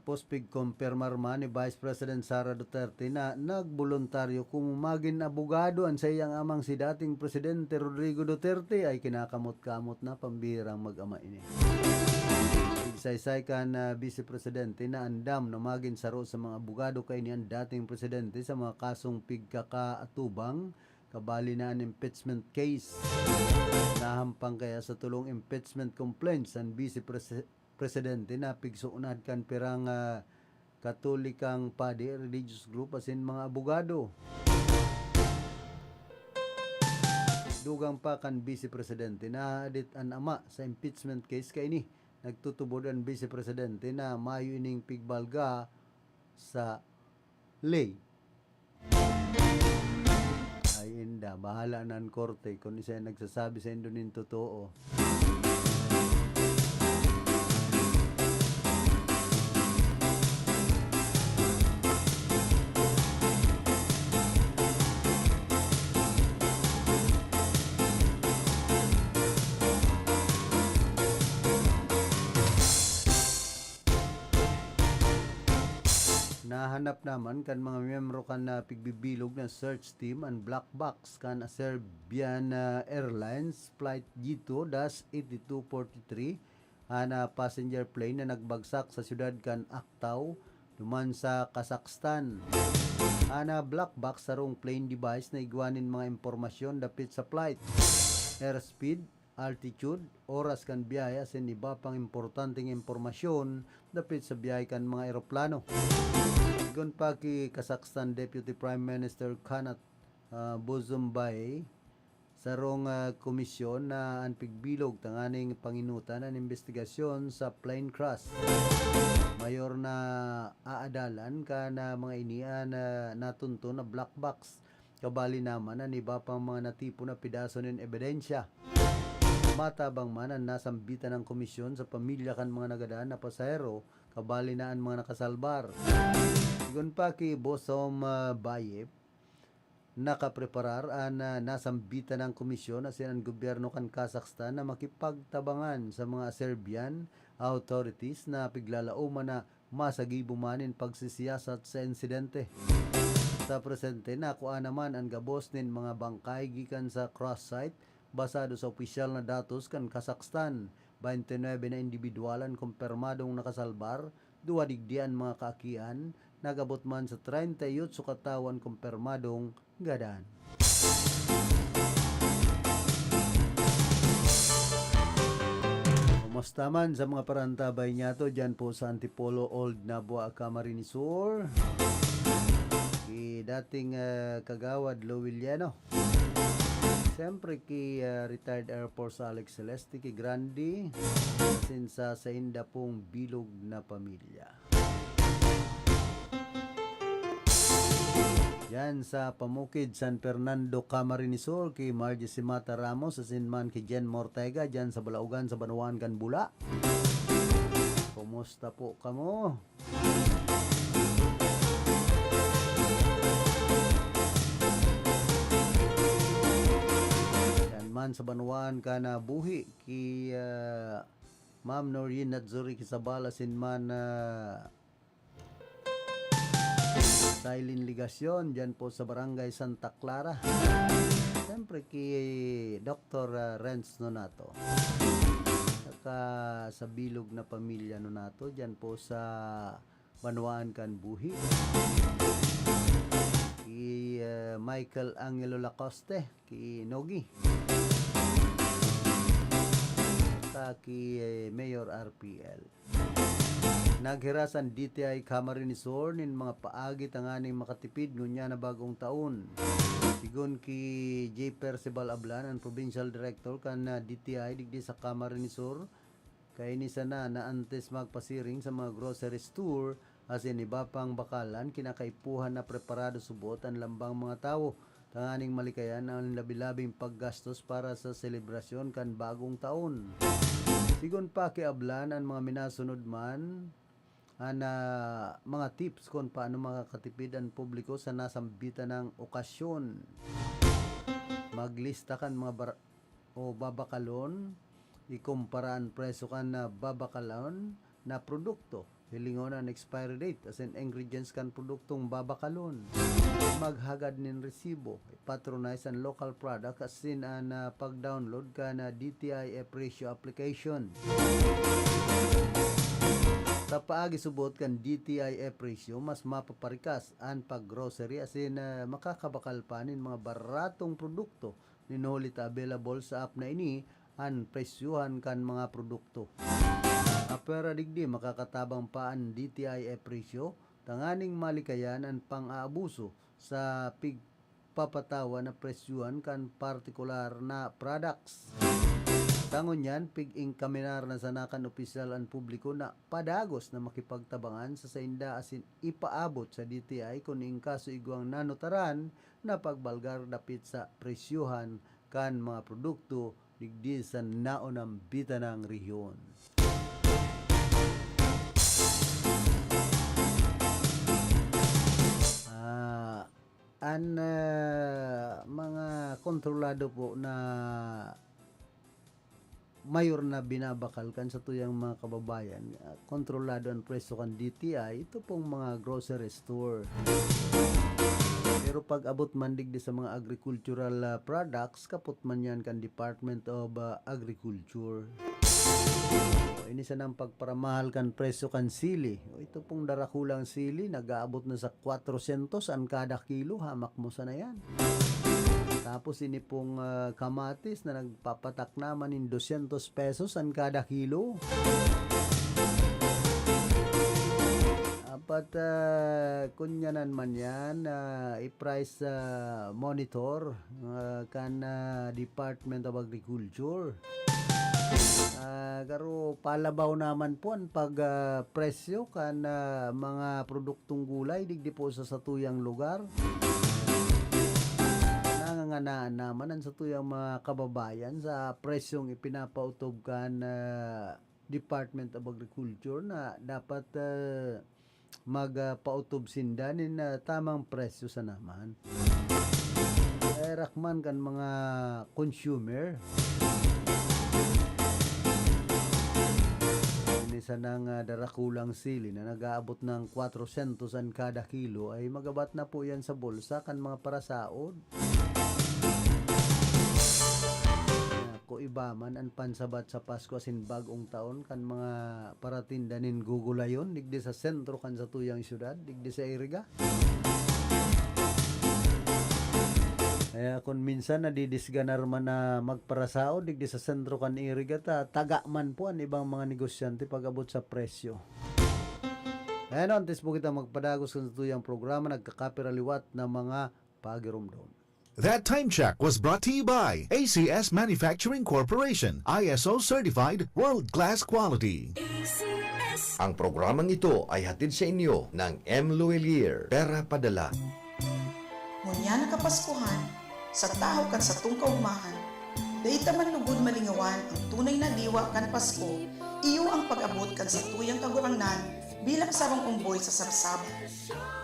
Tapos pigkumpirmar man ni Vice President Sara Duterte na nagboluntaryo kung magin abogado an saiyang amang si dating Presidente Rodrigo Duterte. Ay, kinakamot-kamot na, pambihirang mag-ama ini. Pigsaysay kan, ah, Vice Presidente na andam na magin saro sa mga abogado kaini an dating presidente sa mga kasong pigkakaatubang, kabali na an impeachment case. Nahampang kaya sa tolong impeachment complaints an Vice Presi-, Presidente na pigsunad kan pirang, ah, Katolikang padi, religious group, asin mga abogado. Dugang pa kan Vice Presidente, nahadit an ama sa impeachment case kaini. Nagtutubod an Vice Presidente na mayo ining pigbalga sa ley. Ay, inda, bahala na an korte kun siya nagsasabi saindo nin totoo. Nahanap naman kan mga miyembro kan, ah, pigbibilog na search team an black box kan Serbian, ah, Airlines Flight G two dash eighty-two forty-three, an, ah, passenger plane na nagbagsak sa siyudad kan Aktau, duman sa Kazakhstan. An, ah, black box sarong plane device na igwa nin mga impormasyon dapit sa flight, airspeed, altitude, oras kan biyahe, asin iba pang importanteng impormasyon dapit sa biyahe kan mga eroplano. Sigon pa ki Kazakhstan Deputy Prime Minister Kanat, ah, Bozumbaev, sarong, ah, komisyon na an pigbilog tanganing panginutan an imbestigasyon sa plane crash. Mayor na aadalan kan, ah, mga ini an, ah, natunton na black box. Kabali naman an iba pang mga natipon na pedaso nin ebidensya. Matabang man an nasambitan nang komisyon sa pamilya kan mga nagadan na pasahero, kabali na an mga nakasalbar. Sigon pa ki Bosom, ah, Bayep, nakapreparar an, ah, nasambitan nang komisyon asin an gobyerno kan Kazakhstan na makipagtabangan sa mga Serbian authorities na piglalaoman na masagibo man nin pagsisiyasat sa insidente. Sa presente, nakua naman an gabos nin mga bangkay gikan sa crash site. Basado sa opisyal na datos kan Kazakhstan, baynte nuebe na indibidwal an kumpirmadong nakasalbar, duwa digdi an mga kaakian, nag-abot man sa treinta y ocho ka tawo an kumpirmadong gadan. Kumusta man sa mga parantabay niyato dyan po sa Antipolo, Old Nabua, Camarines Sur? Si dating, ah, Kagawad Lou Villeno. Siyempre ki, ah, retired Air Force Alex Celeste, ki Grande, asin sa sainda pong bilog na pamilya. Diyan sa Pamukid, San Fernando, Camarines Sur, ki Margie Simata Ramos, asin man ki Jen Mortega, diyan sa Balaogan, sa banwaan kan Bula. Kumusta po kamo? Yan man sa banwaan kan, ah, Buhi, ki, ah, Ma'am Noreen Natsuri Quizabal, asin man, ah, Silene Legacion, dyan po sa Barangay Santa Clara. Siyempre, ki Doktor, ah, Renz Nonato. Saka sa bilog na pamilya Nonato, dyan po sa banwaan kan Buhi. Ki, ah, Michael Angelo Lacoste, ki Nogi. Saka ki, eh, Mayor R P L. Naghiras an D T I Camarines Sur nin mga paagi tanganing makatipid ngunyan na bagong taon. Sigon ki J Percival Ablan, an provincial director kan, ah, D T I digdi sa Camarines Sur, kaini sana na antes magpasiring sa mga grocery store asin iba pang bakalan, kinakaipuhan na preparado subot an lambang mga tawo. Tanganing malikayan an labi-labing paggastos para sa selebrasyon kan bagong taon. Sigon pa ki Ablan, an mga minasunod man an, ah, mga tips kun paano makakatipid an publiko sa nasambitan nang okasyon. Maglista kan mga bar-, o babakalon, ikumpara an presyo kan, ah, babakalon na produkto. Hilingon an expiry date asin ingredients kan produktong babakalon. Maghagad nin resibo. Patronize an local product asin an, ah, pag-download kan, ah, D T I e-presyo application. Sa paagi subot kan D T I e-presyo, mas mapaparikas an pag-grocery asin, ah, makakabakal pa nin mga baratong produkto nin huli ta available sa app na ini an presyohan kan mga produkto. Apwera digdi, makakatabang pa an D T I e-presyo tanganing malikayan an pang-aabuso sa pigpapatawan na presyohan kan partikular na products. Sa ngunyan, pig-ingkaminar na sana kan opisyal an publiko na padagos na makipagtabangan sa sainda asin ipaabot sa D T I kun in kaso igwang nanotaran na pagbalgar dapit sa presyohan kan mga produkto digdi sa naonambitan nang rehiyon. Ah, an, ah, mga kontrolado po na mayor na binabakal kan satuyang mga kababayan, ah, kontrolado an presyo kan D T I, ito pong mga grocery store. Pero pag abot man digdi sa mga agricultural, ah, products, kapot man yan kan Department of, ah, Agriculture. O, ini sanang pagparamahal kan presyo kan sili. O, ito pong darakulang sili, nag-aabot na sa kwatrosyentos an kada kilo, hamak mo sana yan. Tapos ini pong, ah, kamatis na nagpapatak naman nin dosyentos pesos an kada kilo. Apat, ah, kunyanan man yan, ah, i-price, ah, monitor, ah, kan, ah, Department of Agriculture. Ah, garo palabaw naman po an pag, ah, presyo kan, ah, mga produktong gulay digdi po sa satuyang lugar. Nanganganaan naman an satuyang mga kababayan sa presyong ipinapautob kan, ah, Department of Agriculture na dapat, ah, mag, ah, pautob sinda nin, ah, tamang presyo sana man. Herak man kan mga consumer. Ini sanang, ah, darakulang sili na nag-aabot ng kwatrosyentos an kada kilo ay magabat na po yan sa bulsa kan mga parasaod. Naku, Ba man an pansabat sa Pasko asin Bag-ong Taon kan mga paratinda nin gugulayon digdi sa sentro kan satuyang syudad, digdi sa Iriga? Kaya kun minsan nadidisganar man na magparasaod digdi sa sentro kan Iriga, ta taga man po an ibang mga negosyante pag-abot sa presyo. Kaya no, antes po kita magpadagos kan satuyang programa, nagkakapira liwat na mga pagiromdom. That time check was brought to you by A C S Manufacturing Corporation, I S O certified, world-class quality. A C S. Ang programang ito ay hatid sa inyo ng M Luwilier, Pera Padala. Ngunyan na Kapaskuhan, sa tahaw kan satong kaogmahan, dai ta man lugod malingawan ang tunay na diwa kan Pasko, iyo ang pag-abot kan satuyang Kagurangnan bilang sarong omboy sa sabsaban.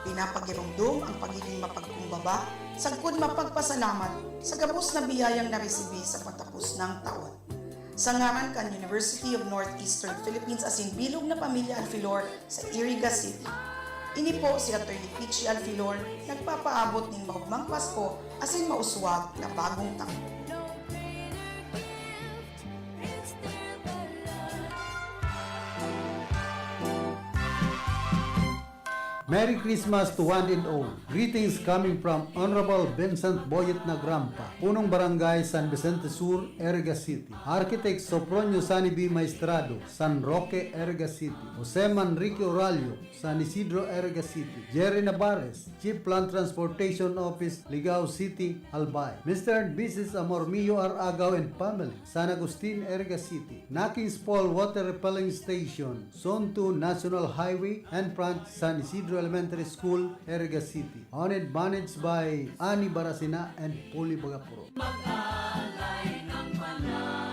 Pinapagiromdom ang pagiging mapagkumbaba sagkod mapagpasalamat sa gabos na biyayang naresibi sa patapos nang taon. Sa ngaran kan University of Northeastern Philippines asin bilog na pamilya Alfilor sa Iriga City, ini po si Attorney Pichi Alfilor nagpapaabot nin maogmang Pasko asin mauswag na Bagong Taon. Merry Christmas to one and all. Greetings coming from Honorable Vincent Boyet Nagrampa, Punong Barangay San Vicente Sur, Iriga City. Architect Sopronio Sani B. Maestrado, San Roque, Iriga City. Jose Manrique Oralio, San Isidro, Iriga City. Jerry Navarez, Chief Land Transportation Office, Ligao City, Albay. Mister and Missus Amormio R. Agaw and family, San Agustin, Iriga City. Nakings Fall Water Refilling Station, Zone two National Highway, and front San Isidro Elementary School, Iriga City. Owned and managed by Ani Barasina and Poli Bagapuro. Mag-alay ng panalangin.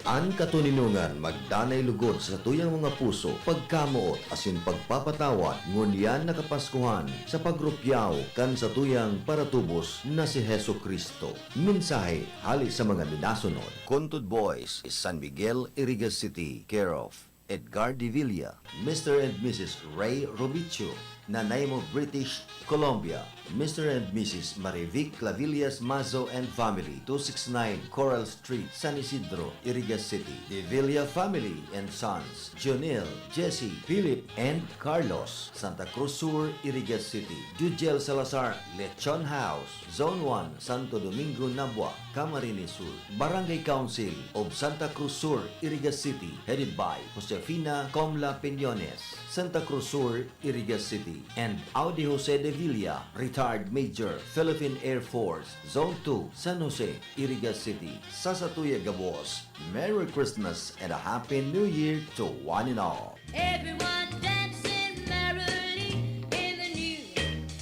An katoninongan magdanay lugod sa satuyang mga puso, pagkamoot asin pagpapatawad ngunyan na Kapaskuhan sa pagrupyaw kan satuyang paratubos na si Jesu-Cristo. Mensahe hale sa mga minasunod. Kuntod Boys, San Miguel, Iriga City, care of Edgar de Villa, Mister and Missus Ray Robicho, Nanaimo, British Columbia, Mister and Missus Marivic Clavillas Mazo and family, two six nine Coral Street, San Isidro, Iriga City. De Villa family and sons, Jonel, Jesse, Philip, and Carlos, Santa Cruz Sur, Iriga City. Jujel Salazar, Lechon House, Zone one, Santo Domingo, Nabua, Camarines Sur. Barangay Council of Santa Cruz Sur, Iriga City, headed by Josefina Comla Piñones, Santa Cruz Sur, Iriga City, and Audi Jose de Villa, retired Major, Philippine Air Force, Zone two, San Jose, Iriga City. Sa satuya gabos, Merry Christmas and a Happy New Year to one and all. Everyone dancing merrily in the new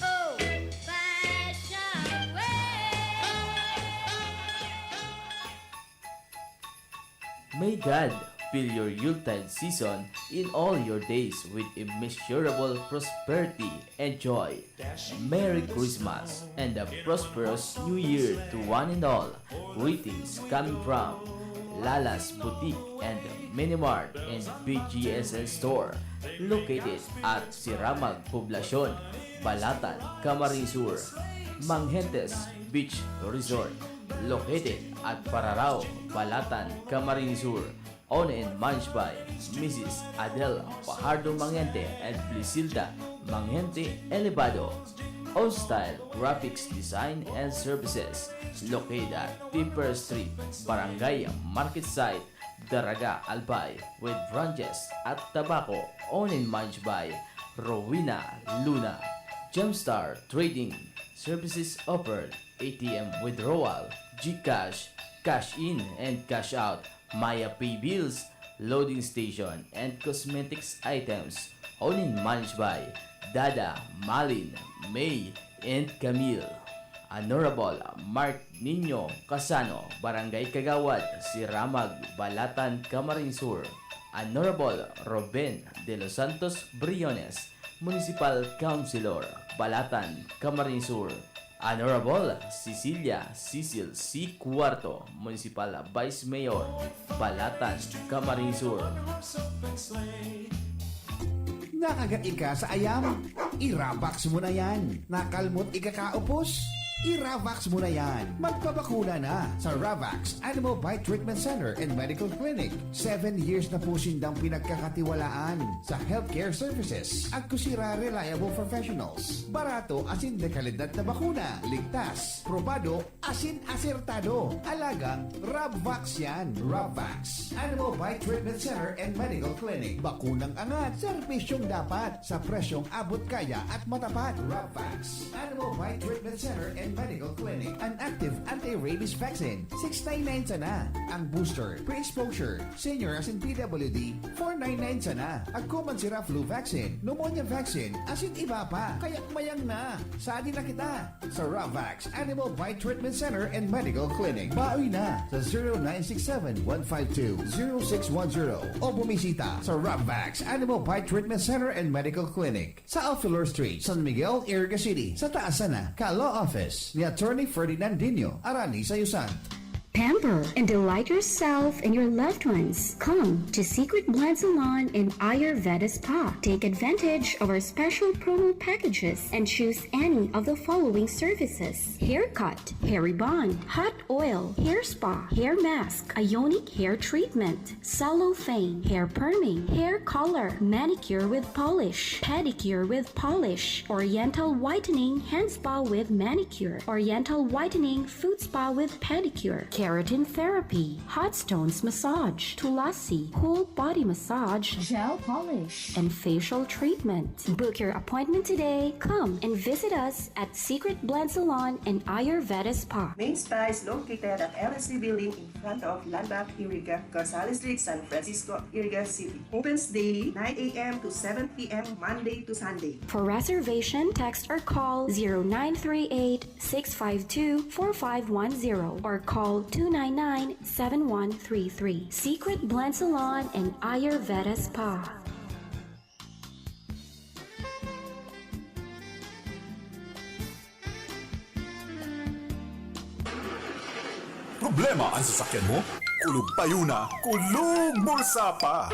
old-fashioned way. May God fill your Yuletide season in all your days with immeasurable prosperity and joy. Merry Christmas and a prosperous New Year to one and all. Greetings coming from Lala's Boutique and Minimart and B G S N Store, located at Siramag Poblacion, Balatan, Camarines Sur. Manghentes Beach Resort, located at Pararao, Balatan, Camarines Sur. Owned and managed by Missus Adele Fajardo Mangente and Blisilda Mangente Elevado. Own Style Graphics Design and Services, located at Tipper Street, Barangay Market Site, Daraga, Albay, with branches at Tabaco. Owned and managed by Rowena Luna. Gemstar Trading Services offered A T M withdrawal, GCash, cash in and cash out, Maya Pay bills, loading station, and cosmetics items. Owned and managed by Dada, Malin, May, and Camille. Honorable Mark Nino Casano, Barangay Kagawad, Siramag, Balatan, Camarines Sur. Honorable Ruben De Los Santos Briones, Municipal Councilor, Balatan, Camarines Sur. Honorable Cecilia Cecil C. Cuarto, Municipal Vice Mayor, Balatan, Camarines Sur. Nakagat ika sa ayam? I-Ravax mo na yan. Nakalmot ika kaupos? I-Ravax mo na yan. Magpabakuna na sa Ravax Animal Bite Treatment Center and Medical Clinic. Seven years na po sindang pinagkakatiwalaan sa healthcare services. Agko sira reliable professionals. Barato asin de kalidad na bakuna. Ligtas, probado, asin asertado. Alagang Rabvax yan. Rabvax Animal Bite Treatment Center and Medical Clinic. Bakunang angat, serbisyong dapat, sa presyong abot kaya at matapat. Rabvax Animal Bite Treatment Center and Medical Clinic. An active anti-rabies vaccine, six nine nine sana. Ang booster, pre-exposure, senior asin P W D, four nine nine sana. Agko man sira flu vaccine, pneumonia vaccine, asin iba pa. Kaya mayang na. Sadi na kita. Sa Ravax Animal Bite Treatment Center and Medical Clinic. Bawi na sa zero nine six seven one five two zero six one zero o bumisita sa Ravax Animal Bite Treatment Center and Medical Clinic sa Alfilor Street, San Miguel, Iriga City, sa taas sana ka Law Office ni Attorney Ferdinand Dino, Arani Sayusan. Pamper and delight yourself and your loved ones. Come to Secret Blend Salon and Ayurveda Spa. Take advantage of our special promo packages and choose any of the following services: haircut, hair rebond, hot oil, hair spa, hair mask, ionic hair treatment, cellophane, hair perming, hair color, manicure with polish, pedicure with polish, oriental whitening, hand spa with manicure, oriental whitening, foot spa with pedicure, keratin therapy, hot stones massage, tulasi, whole body massage, gel polish, and facial treatment. Book your appointment today. Come and visit us at Secret Blend Salon and Ayurveda Spa. Main Spa is located at L S C Building in front of Landmark Iriga, Gonzales Street, San Francisco, Iriga City. Opens daily nine a.m. to seven p.m. Monday to Sunday. For reservation, text or call zero nine three eight, six five two, four five one zero or call two nine nine, seven one three three. Secret Blend Salon and Ayurveda Spa. Problema an sasakyan mo? Kulog payo na, kulog bulsa pa!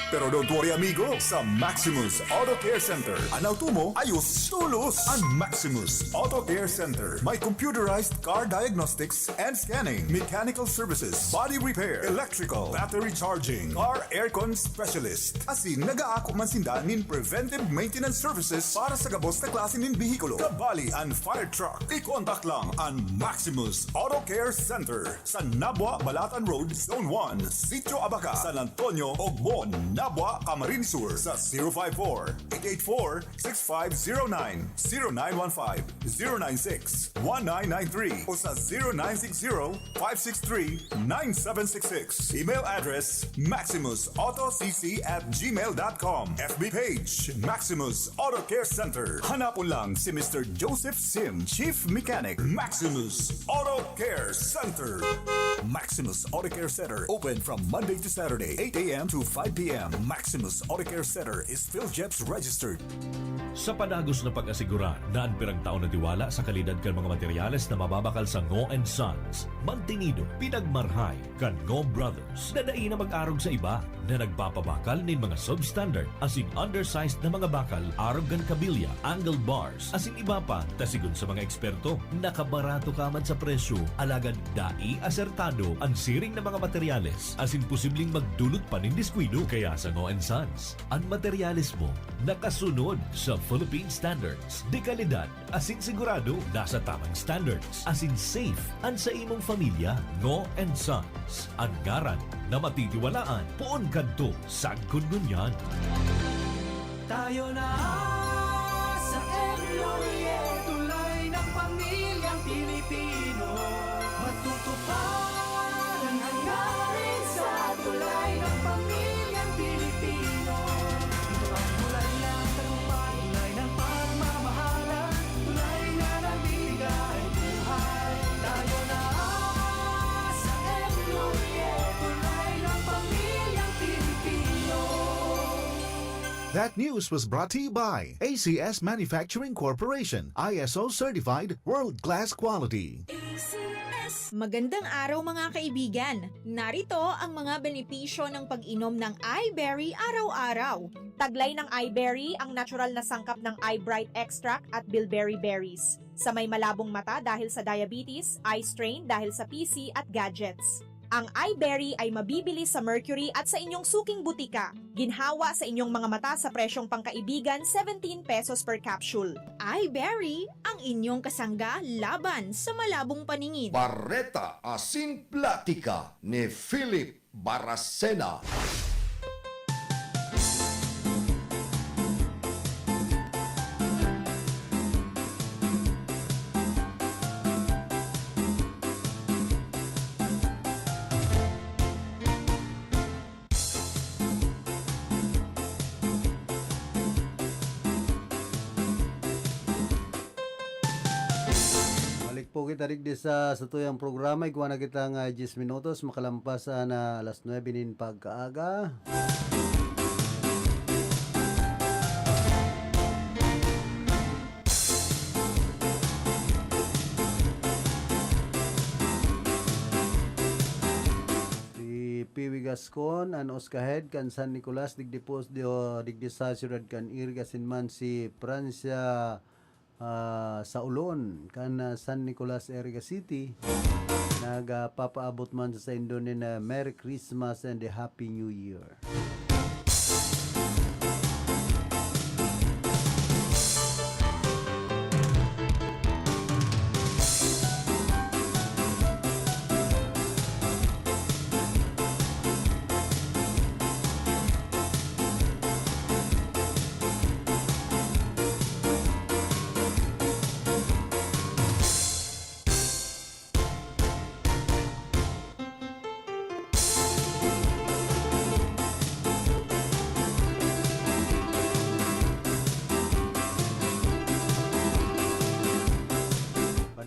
Pero don't worry amigo, sa Maximus Auto Care Center, an auto mo ayos tolos! An Maximus Auto Care Center may computerized car diagnostics and scanning, mechanical services, body repair, electrical, battery charging, car aircon specialist. Asin nagaako man sinda nin preventive maintenance services para sa gabos na klase nin behikulo. Kabali an fire truck. I-contact lang an Maximus Auto Care Center sa Nabua, Balatan Road, Zone one, Sitio Abaca, San Antonio, Ogbon, Nabua, Camarines Sur sa zero five four, eight eight four, six five zero nine, zero nine one five, zero nine six, one nine nine three o sa zero nine six zero, five six three, nine seven six six. Email address, maximus auto c c at gmail dot com. F B page, Maximus Auto Care Center. Hanapon lang si Mister Joseph Sim, Chief Mechanic, Maximus Auto Care Center. Maximus Auto Care Center, open from Monday to Saturday, eight a.m. to five p.m. Maximus Auto Care Center is PhilGEPS registered. Sa padagos na pag-asigurar na an pirang taon na tiwala sa kalidad kan mga materyales na mababakal sa Ngo and Sons, mantinido, pinagmarhay kan Ngo Brothers na dai na mag-arog sa iba na nagpapabakal nin mga substandard asin undersized na mga bakal arog kan kabilya, angle bars, asin iba pa, ta sigon sa mga eksperto, nakabarato ka man sa presyo, alagad dai asertado an siring na mga materyales asin posibleng magdulot pa nin diskuido. Kaya sa Ngo and Sons, an materyales mo nakasunod sa Philippine Standards de Calidad asin sigurado nasa tamang standards asin safe an sa imong pamilya. Ngo and Sons, an ngaran na matitiwalaan poon kadto sagkod ngunyan. Tayo na sa M Laurier, tulay ng pamilyang Pilipino. Matutupad ang hangarin sa tulay ng pamilyang Pilipino. Ito ang tulay ng tagumpay, tulay ng pagmamahalan, tulay na nagbibigay buhay. Tayo na sa M Laurier, tulay ng pamilyang Pilipino. That news was brought to you by A C S Manufacturing Corporation, I S O certified, world-class quality. A C S Magandang araw, mga kaibigan! Narito ang mga benepisyo ng pag-inom ng iBerry araw-araw. Taglay ng iBerry ang natural na sangkap ng iBright extract at bilberry berries. Sa may malabong mata dahil sa diabetes, eye strain dahil sa P C at gadgets. Ang iBerry ay mabibili sa Mercury at sa inyong suking butika. Ginhawa sa inyong mga mata sa presyong pangkaibigan, seventeen pesos per capsule. iBerry, ang inyong kasangga laban sa malabong paningin. Bareta asin Platika ni Philip Baracena. Balik po kita digdi sa satuyang programa. Igwa na kita nga diyes minutos makalampas na alas nuebe nin pagkaaga. Si Piwi Gascon, an Oscahed kan San Nicolas, digdi po, di-, digdi sa siyudad kan Iriga, asin man si Francia, ah, Saulon kan, ah, San Nicolas, Iriga City, nagpapaabot man sa saindo nin, ah, Merry Christmas and a Happy New Year.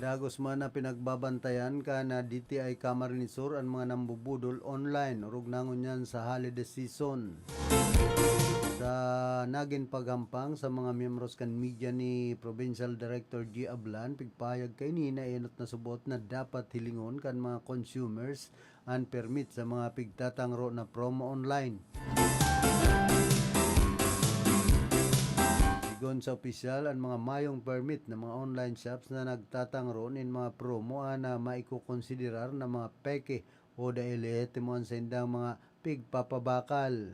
Padagos man na pinagbabantayan kan D T I Camarines Sur an mga nambubudol online, orog na ngunyan sa holiday season. Sa nagin paghampang sa mga miyembros kan media ni Provincial Director G Ablan, pigpahayag kaini na enot na subot na dapat hilingon kan mga consumers an permit sa mga pigtatangro na promo online. Sigon sa opisyal, an mga mayong permit na mga online shops na nagtatangro nin mga promo an, ah, maikokonsiderar na mga peke o dai lehitimo an saindang mga pigpapabakal.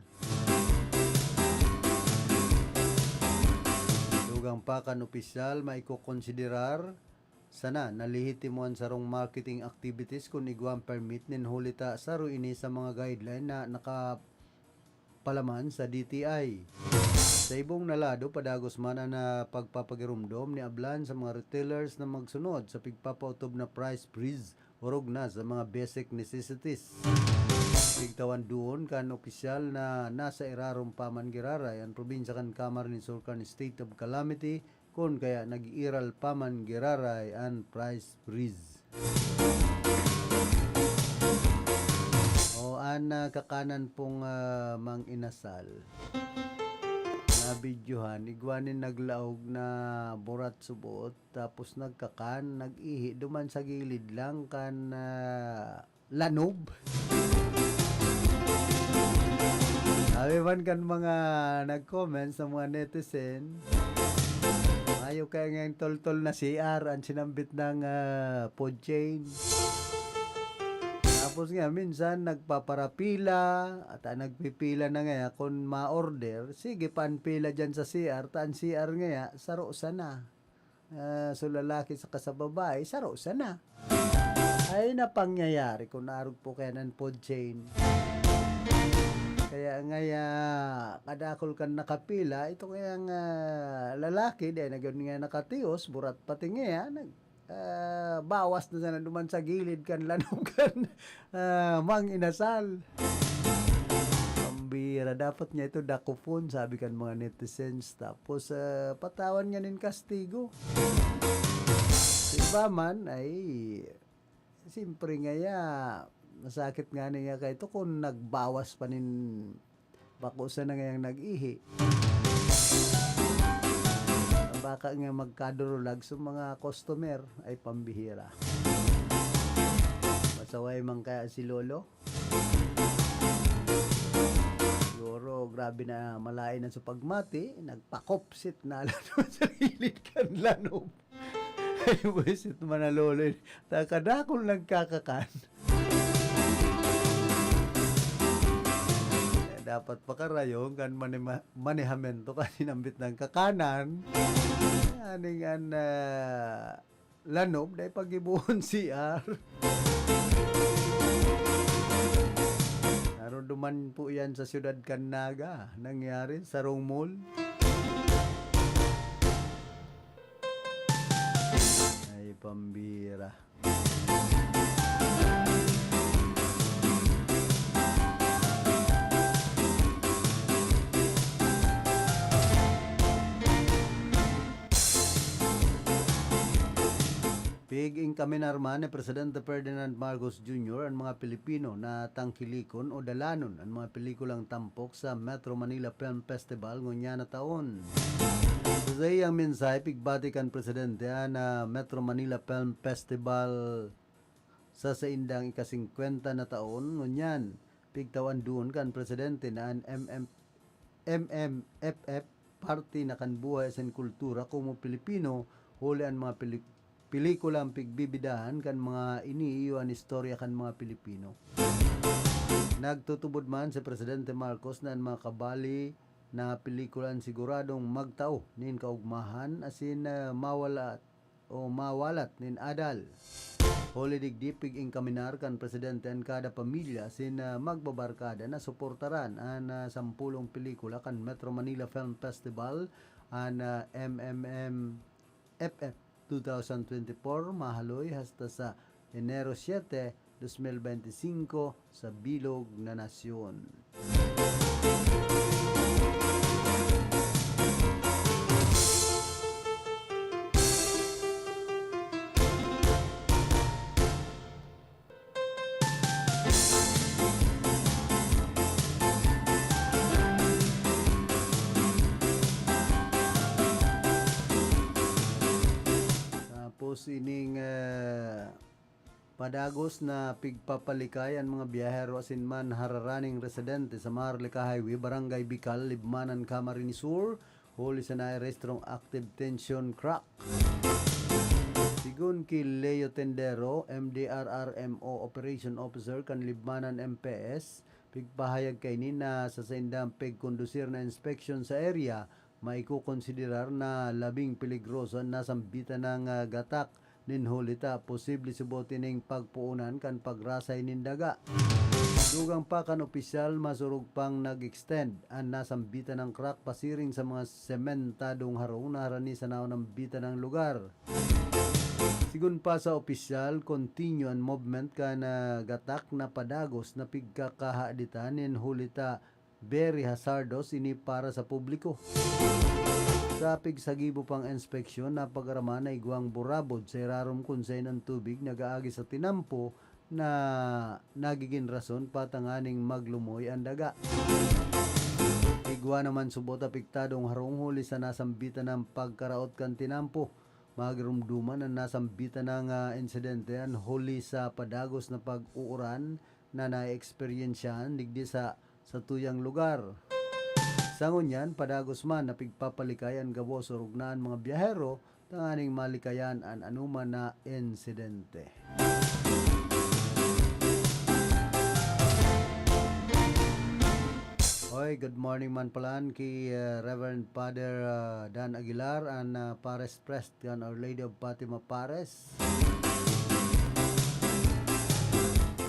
Dugang pa kan opisyal, maikokonsiderar sana na lehitimo an sarong marketing activities kun igwang permit nin huli ta saro ini sa mga guideline na nakapalaman sa D T I. Sa ibong na lado, padagos man an, ah, pagpapagiromdom ni Ablan sa mga retailers na magsunod sa pigpapautob na price freeze orog na sa mga basic necessities. Pigtawan duon kan opisyal na nasa irarom pa man giraray an probinsya kan Camarines Sur kan state of calamity, kun kaya nag-iiral pa man giraray an price freeze. O an, ah, kakanan pong, ah, Mang Inasal na videohan, igwa nin naglaog na burat subot, tapos nagkakan, nag-ihi, duman sa gilid lang kan, ah, lanob. Sabi man kan mga nag-comment sa mga netizen, mayo kaya ngayang toltol na C R an sinambit ng, ah, food chain. Tapos nga, minsan nagpaparapila, at, ah, nagpipila na ngaya kun ma-order, sige pa an pila dyan sa C R, ta an C R ngaya, saro sana. Ah, so lalaki saka sa babae, saro sana. Ay, napangyayari kun arog po kaya nan food chain. Kaya ngaya, kadakol kan nakapila, ito kayang, ah, lalaki, dahil na gyud nga nakatios, burat pati ngaya, nag-, ah, bawas na sana duman sa gilid kan lanog kan, ah, Mang Inasal. Pambira, dapat niya ito dakopon, sabi kan mga netizens. Tapos, ah, patawan niya nin kastigo. Iba man, ay, siyempre ngaya, masakit nga niya kaito kun nagbawas pa nin bako sana ngayang nag-ihi. Baka nga magkadurulag sa mga customer, ay pambihira. Saway man kaya si Lolo? Siguro, grabe na malain na sa pagmati, nagpakopsit na lang sa gilid kan lanob. Ay, buwisit man na Lolo, eh. Takadakol nagkakakan. Dapat pakarayong kan manima-, manehamento kan hinambit ng kakanan. Aning an, ah, lanob, dai paggibohon C R. Naroduman po yan sa siyudad kan Naga. Nangyari sa Rong Mall. Ay, pambira. Pig-ingkaminar man ni Presidente Ferdinand Marcos Junior an mga Pilipino na tangkilikon o dalanon an mga pelikulang tampok sa Metro Manila Film Festival ngunyan na taon. Sa saiyang mensahe, pigbati kan Presidente an, ah, Metro Manila Film Festival sa saindang ikasingkwenta na taon ngunyan. Pigtawan duon kan Presidente na an M M, M M F F parte na kan buhay asin kultura komo Pilipino, huli an mga peli-, pelikulang pigbibidahan kan mga ini iyo an istorya kan mga Pilipino. Nagtutubod man si Presidente Marcos na an mga kabali na pelikulang siguradong magtao nin kaugmahan asin, ah, mawala o mawalat nin adal. Huli digdi, pig-ingkaminar kan Presidente an kada pamilya asin, ah, magbabarkada na suportaran an, ah, sampolong pelikula kan Metro Manila Film Festival, an, ah, M M M F F two thousand twenty-four, mahaloy hasta sa Enero siete, dos mil bente singko, sa bilog na nasyon. Tapos ining, ah, padagos na pigpapalikay an mga biyahero asin man hararaning residente sa Maharlika Highway, Barangay Bikal, Libmanan, Camarines Sur, huli sa nairehistrong active tension crack. Sigon ki Leo Tendero, M D R R M O Operation Officer kan Libmanan M P S, pigpahayag kaini na sa saindang pigkondusir na inspeksyon sa area, maikokonsiderar na labing peligroso an nasambitan nang, ah, gatak nin huli ta posible subot ining pagpuonan kan pagrasay nin daga. Dugang pa kan opisyal, masurog pang nag-extend an nasambitan nang crack pasiring sa mga sementadong harong na harani sa naonambitan nang lugar. Sigon pa sa opisyal, continue an movement kan, ah, gatak na padagos na pigkakahaditan nin huli ta very hazardous ini para sa publiko. Sa pigsagibo pang inspeksyon, napag-araman na igwang burabod sa irarom kun saen an tubig nag-aagi sa tinampo na nagigin rason pa tanganing maglumoy an daga. Igwa naman subot apektadong harong huli sa nasambitan nang pagkaraot kan tinampo. Magiromdoman an nasambitan nang, ah, insidente an huli sa padagos na pag-uuran na naeeksperyensyahan digdi sa satuyang lugar. Sa ngunyan, padagos man na pigpapalikay an gabos orog na an mga biyahero tanganing malikayan an anoman na insidente. Hoy, good morning man palan ki, ah, Reverend Father, ah, Dan Aguilar, an, ah, Pares Priest kan Our Lady of Fatima Pares.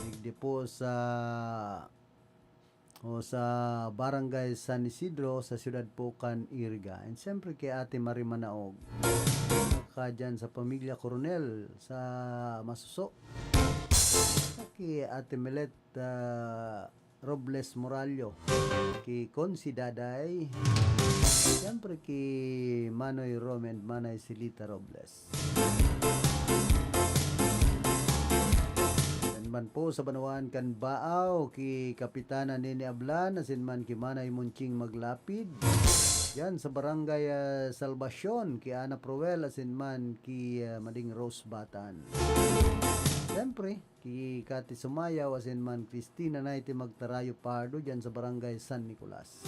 Digdi po sa o sa Barangay San Isidro, sa siyudad po kan Iriga. And siyempre kay Ate Marie Manaog. Saka dyan sa pamilya Coronel sa Masuso. Saka kay Ate Melet, ah, Robles Morallo. Kay Consi Daday. Siyempre kay Manoy Rom and Manay Silita Robles. Yan man po sa banwaan kan Baaw, ki Kapitana Nene Ablan, asin man ki Manay Munching Maglapid. Yan sa Barangay, ah, Salvacion, ki Ana Proel, asin man ki, ah, Mading Rose Batan. Siyempre, ki Kati Sumayaw, asin man Christina Naite Magtarayo Pardo, dyan sa Barangay San Nicolas.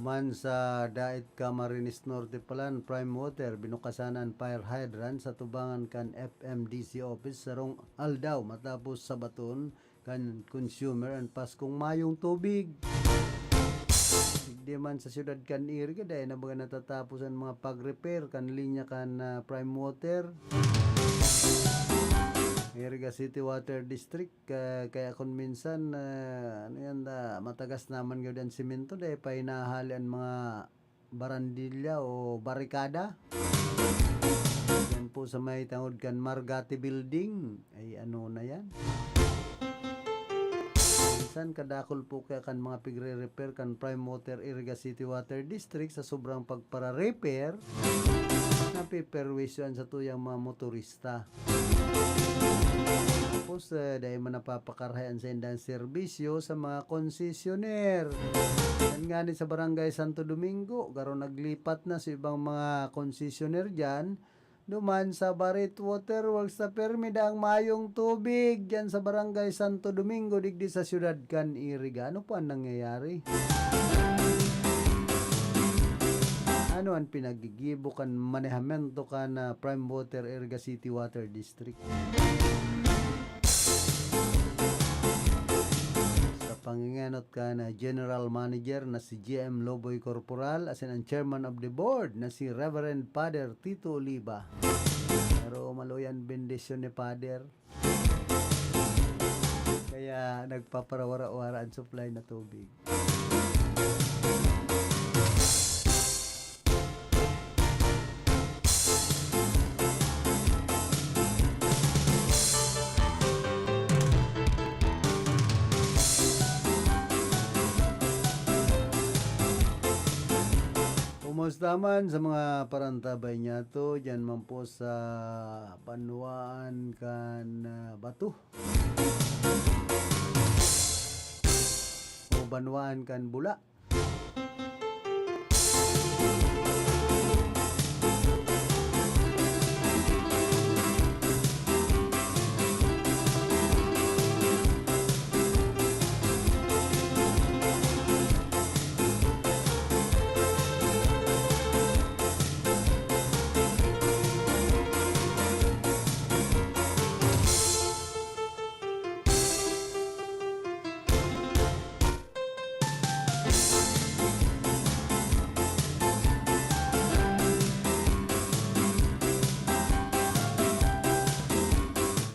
Duman sa Dait Camarines Norte palan, Prime Water, binukasan an fire hydrant sa tubangan kan F M D C office sarong aldaw matapos sabaton kan consumer an Paskong mayong tubig. Digdi man sa siyudad kan Iriga, dai na baga natatapos an mga pag-repair kan linya kan, ah, Prime Water. Iriga City Water District, ah, kaya kun minsan, ah, ano yan, ah, matagas naman gawid an semento, dai pa hinahali an mga barandilya o barikada. Yan po sa may tangod kan Margate Building. Ay, ano na yan? Minsan, kadakul po kaya kan mga pigre-repair kan Prime Water Iriga City Water District sa sobrang pagpara-repair, napiperwisyo an satuyang mga motorista. Tapos, eh, dai man napapakarahay an saindang serbisyo sa mga konsesyonero. Yan nga ni sa Barangay Santo Domingo, garo naglipat na sa ibang mga konsesyonero dyan. Duman sa Barit Water Works na permi daang mayong tubig dyan sa Barangay Santo Domingo, digdi sa siyudad kan Iriga. Ano po ang nangyayari? Ano ang pinagigibo kan manehamento kan, ah, Prime Water Iriga City Water District? Sa pangingenot kan, ah, General Manager na si G M Loboy Corporal, asin ang Chairman of the Board na si Reverend Father Tito Oliva. Pero maluya an bendisyon ni Father. Kaya nagpaparawara-wara an supply na tubig. Kumusta man sa mga parantabay niyato, dyan man po sa banwaan kan, ah, Bato o banwaan kan Bula?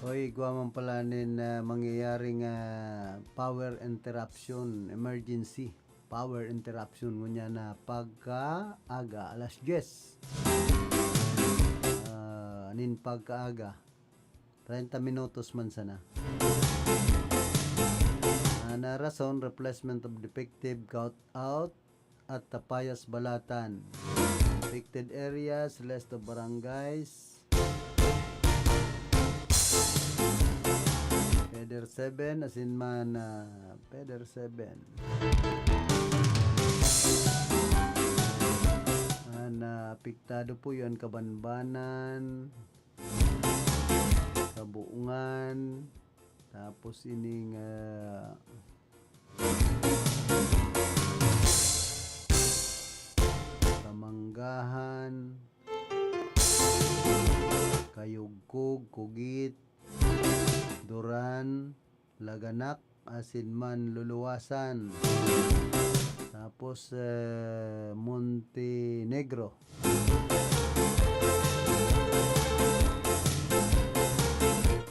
Oy, igwa man pala nin, ah, mangyayaring, ah, power interruption, emergency power interruption, ngunyan na pagkaaga, alas dyes. Ah, nin pagkaaga. Treinta minutos man sana. An rason, replacement of defective cutout at Tapayas Balatan. Affected areas, list of barangays. Feather seven, asin man, ah, Feather seven. An, ah, apektado po yan, Kabanbanan, Kabuongan, tapos ining, ah, Kamanggahan, Kayugkog, Kugit, Duran, Laganak, asin man Luluwasan. Tapos, eh, Montenegro.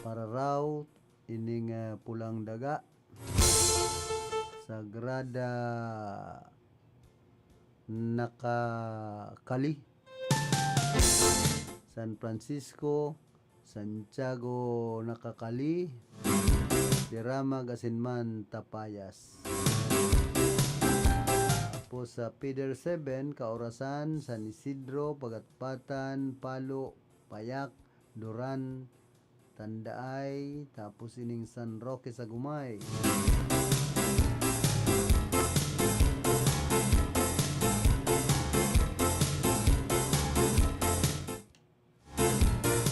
Pararao, ining, ah, Pulang Daga, Sagrada Nakakali, San Francisco, Santiago Nakakali, Diramag asin man Tapayas. Tapos sa Pider Seven, Kaurasan, San Isidro, Pagatpatan, Palo, Payak, Duran, Tandaay, tapos ining San Roque sa Gumay.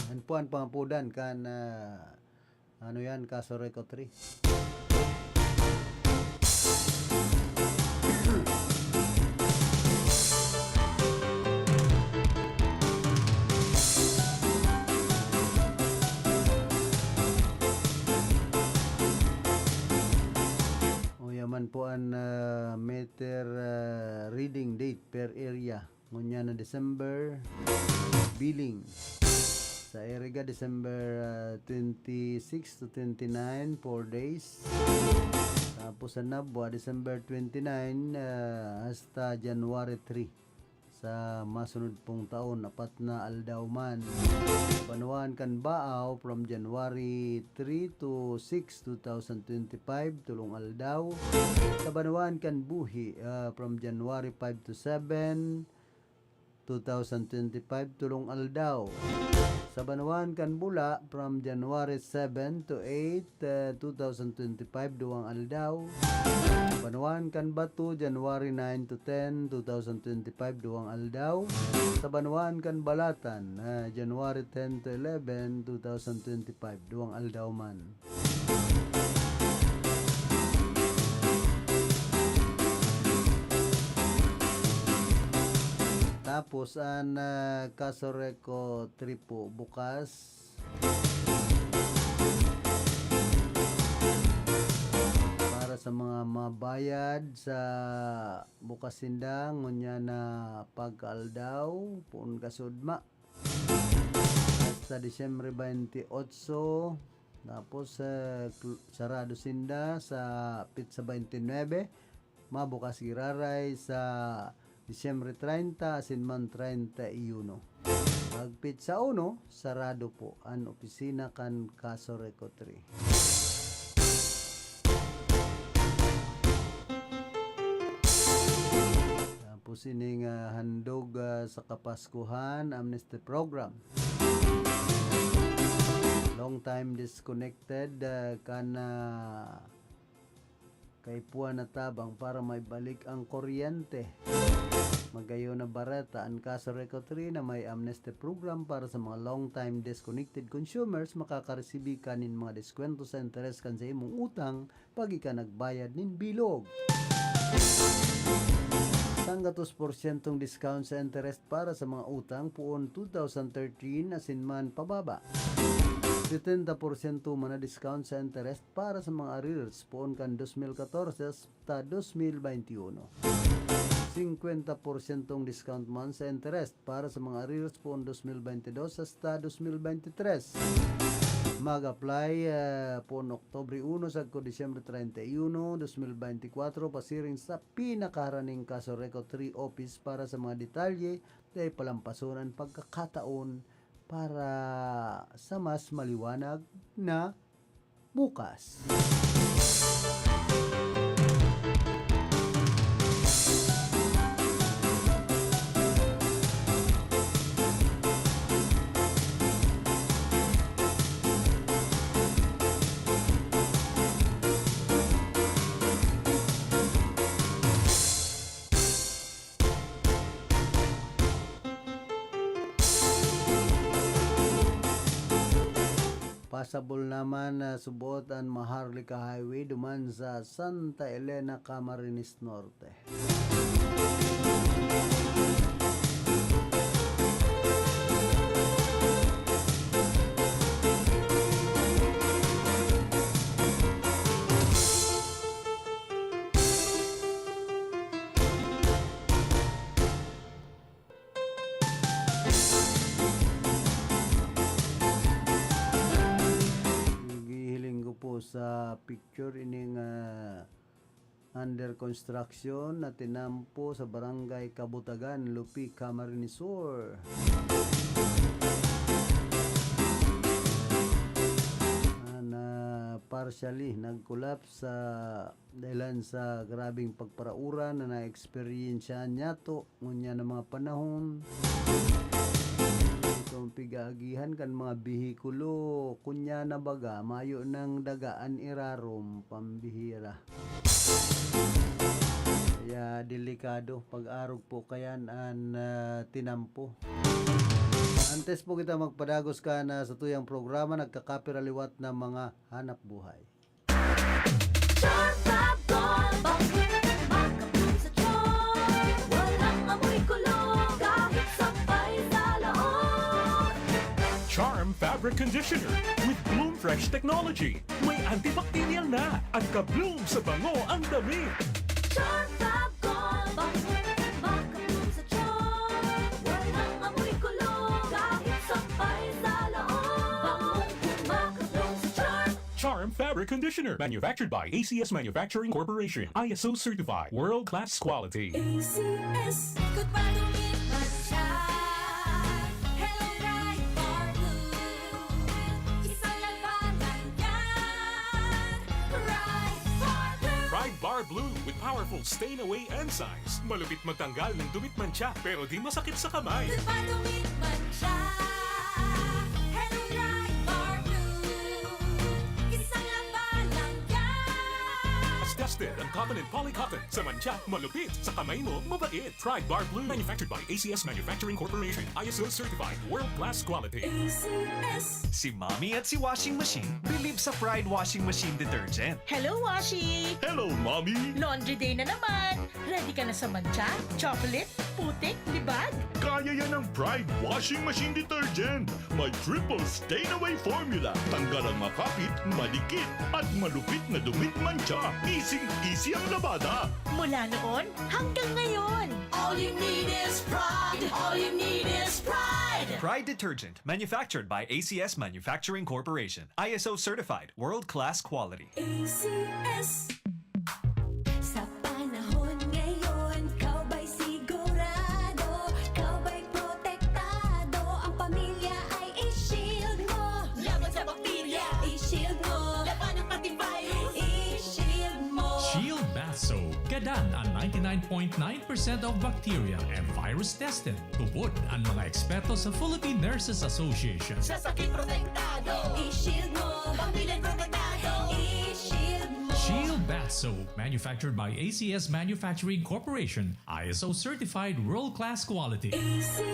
Yan po ang pangapudan kan, ah, ano yan, Kaso Reco three. O, yaman po an, ah, meter, ah, reading date per area. Ngunyan na December, billing. Sa Iriga, December, ah, twenty-six to twenty-nine, four days. Tapos sa Nabua, December twenty-nine, ah, hasta January three. Sa masunod pong taon, apat na aldaw man. Banwaan kan Baaw, from January three to six, two thousand twenty-five, tolong aldaw. Sa Banwaan kan Buhi, ah, from January five to seven, two thousand twenty-five, tolong aldaw. Sa Banwaan kan Bula, from January seven to eight, eh, two thousand twenty-five, duwang aldaw. Sa Banwaan kan Bato, January nine to ten, two thousand twenty-five, duwang aldaw. Sa Banwaan kan Balatan, eh, January ten to eleven, two thousand twenty-five, duwang aldaw man. Tapos, an, ah, Kaso Reco three po bukas para sa mga mabayad sa bukas sinda, ngunyan na pagkaaldaw, poon kasudma. Hasta Disyembre twenty-eight, tapos, eh, kl-, sarado sinda sa petsa twenty-nine, mabukas giraray sa Disyembre treinta asin man treinta y uno. Pag petsa uno, sarado po an opisina kan Kaso Reco three. Tapos ining, ah, handog, ah, sa Kapaskuhan, amnesty program. Long time disconnected, ah, kan, ah, kaipuhan na tabang para maibalik ang kuryente. Magayon na bareta, an Kaso Reco three na may amnesty program para sa mga long time disconnected consumers, makakaresibi ka nin mga deskwento sa interes kan sa imong utang pag ika nagbayad nin bilog. Sanggatos porsyentong discount sa interest para sa mga utang poon two thousand thirteen asin man pababa. Setenta porsyento man na discount sa interest para sa mga arrears poon kan dos mil katorse hasta dos mil baynte uno. Singkwenta porsyentong discount man sa interest para sa mga arrears poon dos mil baynte dos hasta dos mil baynte tres. Mag-apply, eh, poon Oktubre uno sagkod Disyembre treinta y uno, dos mil baynte kwatro, pasiring sa pinakaharaning Kaso Reco three office para sa mga detalye. Dai palampason an pagkakataon para sa mas maliwanag na bukas. Pasabol naman na subot an Maharlika Highway duman sa Santa Elena, Camarines Norte. Naghihiling ko po Sa picture ini nga under construction na tinampo sa Barangay Kabutagan, Lupi, Camarines Sur. Ah, na partially nag-collapse sa dahilan sa grabeng pagparaura na naeksperyensyahan niyato ngunyan na mga panahon. Itong pig-aagihan kan mga behikulo, kunya na baga, mayo nang daga an irarom, pambihira. Kaya delikado, pag-arog po kayan an, ah, tinampo. Antes po kita magpadagos kan sa tuyang programa, nagkakapira liwat na mga hanap buhay. Charm Fab Gold, bangkong makabloom sa charm. Walang amoy kulog, kahit sampay sa loob. Charm Fabric Conditioner with Bloom Fresh Technology. May antibacterial na. Ang ka-bloom sa bango ang damit. Charm Fab Gold, bangkong makabloom sa charm. Walang amoy kulog, kahit sampay sa loob. Bangkong makabloom sa charm. Charm Fabric Conditioner, manufactured by A C S Manufacturing Corporation, I S O certified, world-class quality. A C S. Ikot pa, dumit man siya. Hello, Pride Bar Blue. Isang labanan yan. Pride Bar Blue. Pride Bar Blue with powerful stain away enzymes. Malupit magtanggal ng dumit mantsa, pero di masakit sa kamay. Ikot pa, dumit man siya. Hello, Pride Bar Blue. Isang labanan yan. Mas tested ang cotton and polycotton. Sa mantsa, malupit. Sa kamay mo, mabait. Pride Bar Blue. Manufactured by A C S Manufacturing Corporation. I S O certified. World-class quality. A C S. Si Mommy at si Washing Machine believe sa Pride Washing Machine Detergent. Hello, Washi! Hello, Mommy! Laundry day na naman! Ready ka na sa mantsa, chocolate, putik, libag? Kaya yan ng Pride Washing Machine Detergent. May triple stain away formula. Tanggal ang makapit, madikit, at malupit na dumit mantsa. Easy-easy ang labada. Mula noon hanggang ngayon. All you need is Pride. All you need is Pride. Pride Detergent, manufactured by A C S Manufacturing Corporation. I S O certified, world-class quality. A C S. Sa panahon ngayon, ikaw ba'y sigurado? Ikaw ba'y protektado? Ang pamilya ay i-shield mo. Laban sa bakterya, i-shield mo. Labanan pati virus, i-shield mo. Shield Bath Soap. Gadan an ninety-nine point nine percent of bacteria and virus tested. Tubod an mga eksperto sa Philippine Nurses Association. Sa sakit protektado, i-shield mo. Pamilya protektado, i-shield mo. Shield Bath Soap, manufactured by A C S Manufacturing Corporation, I S O certified world-class quality. A C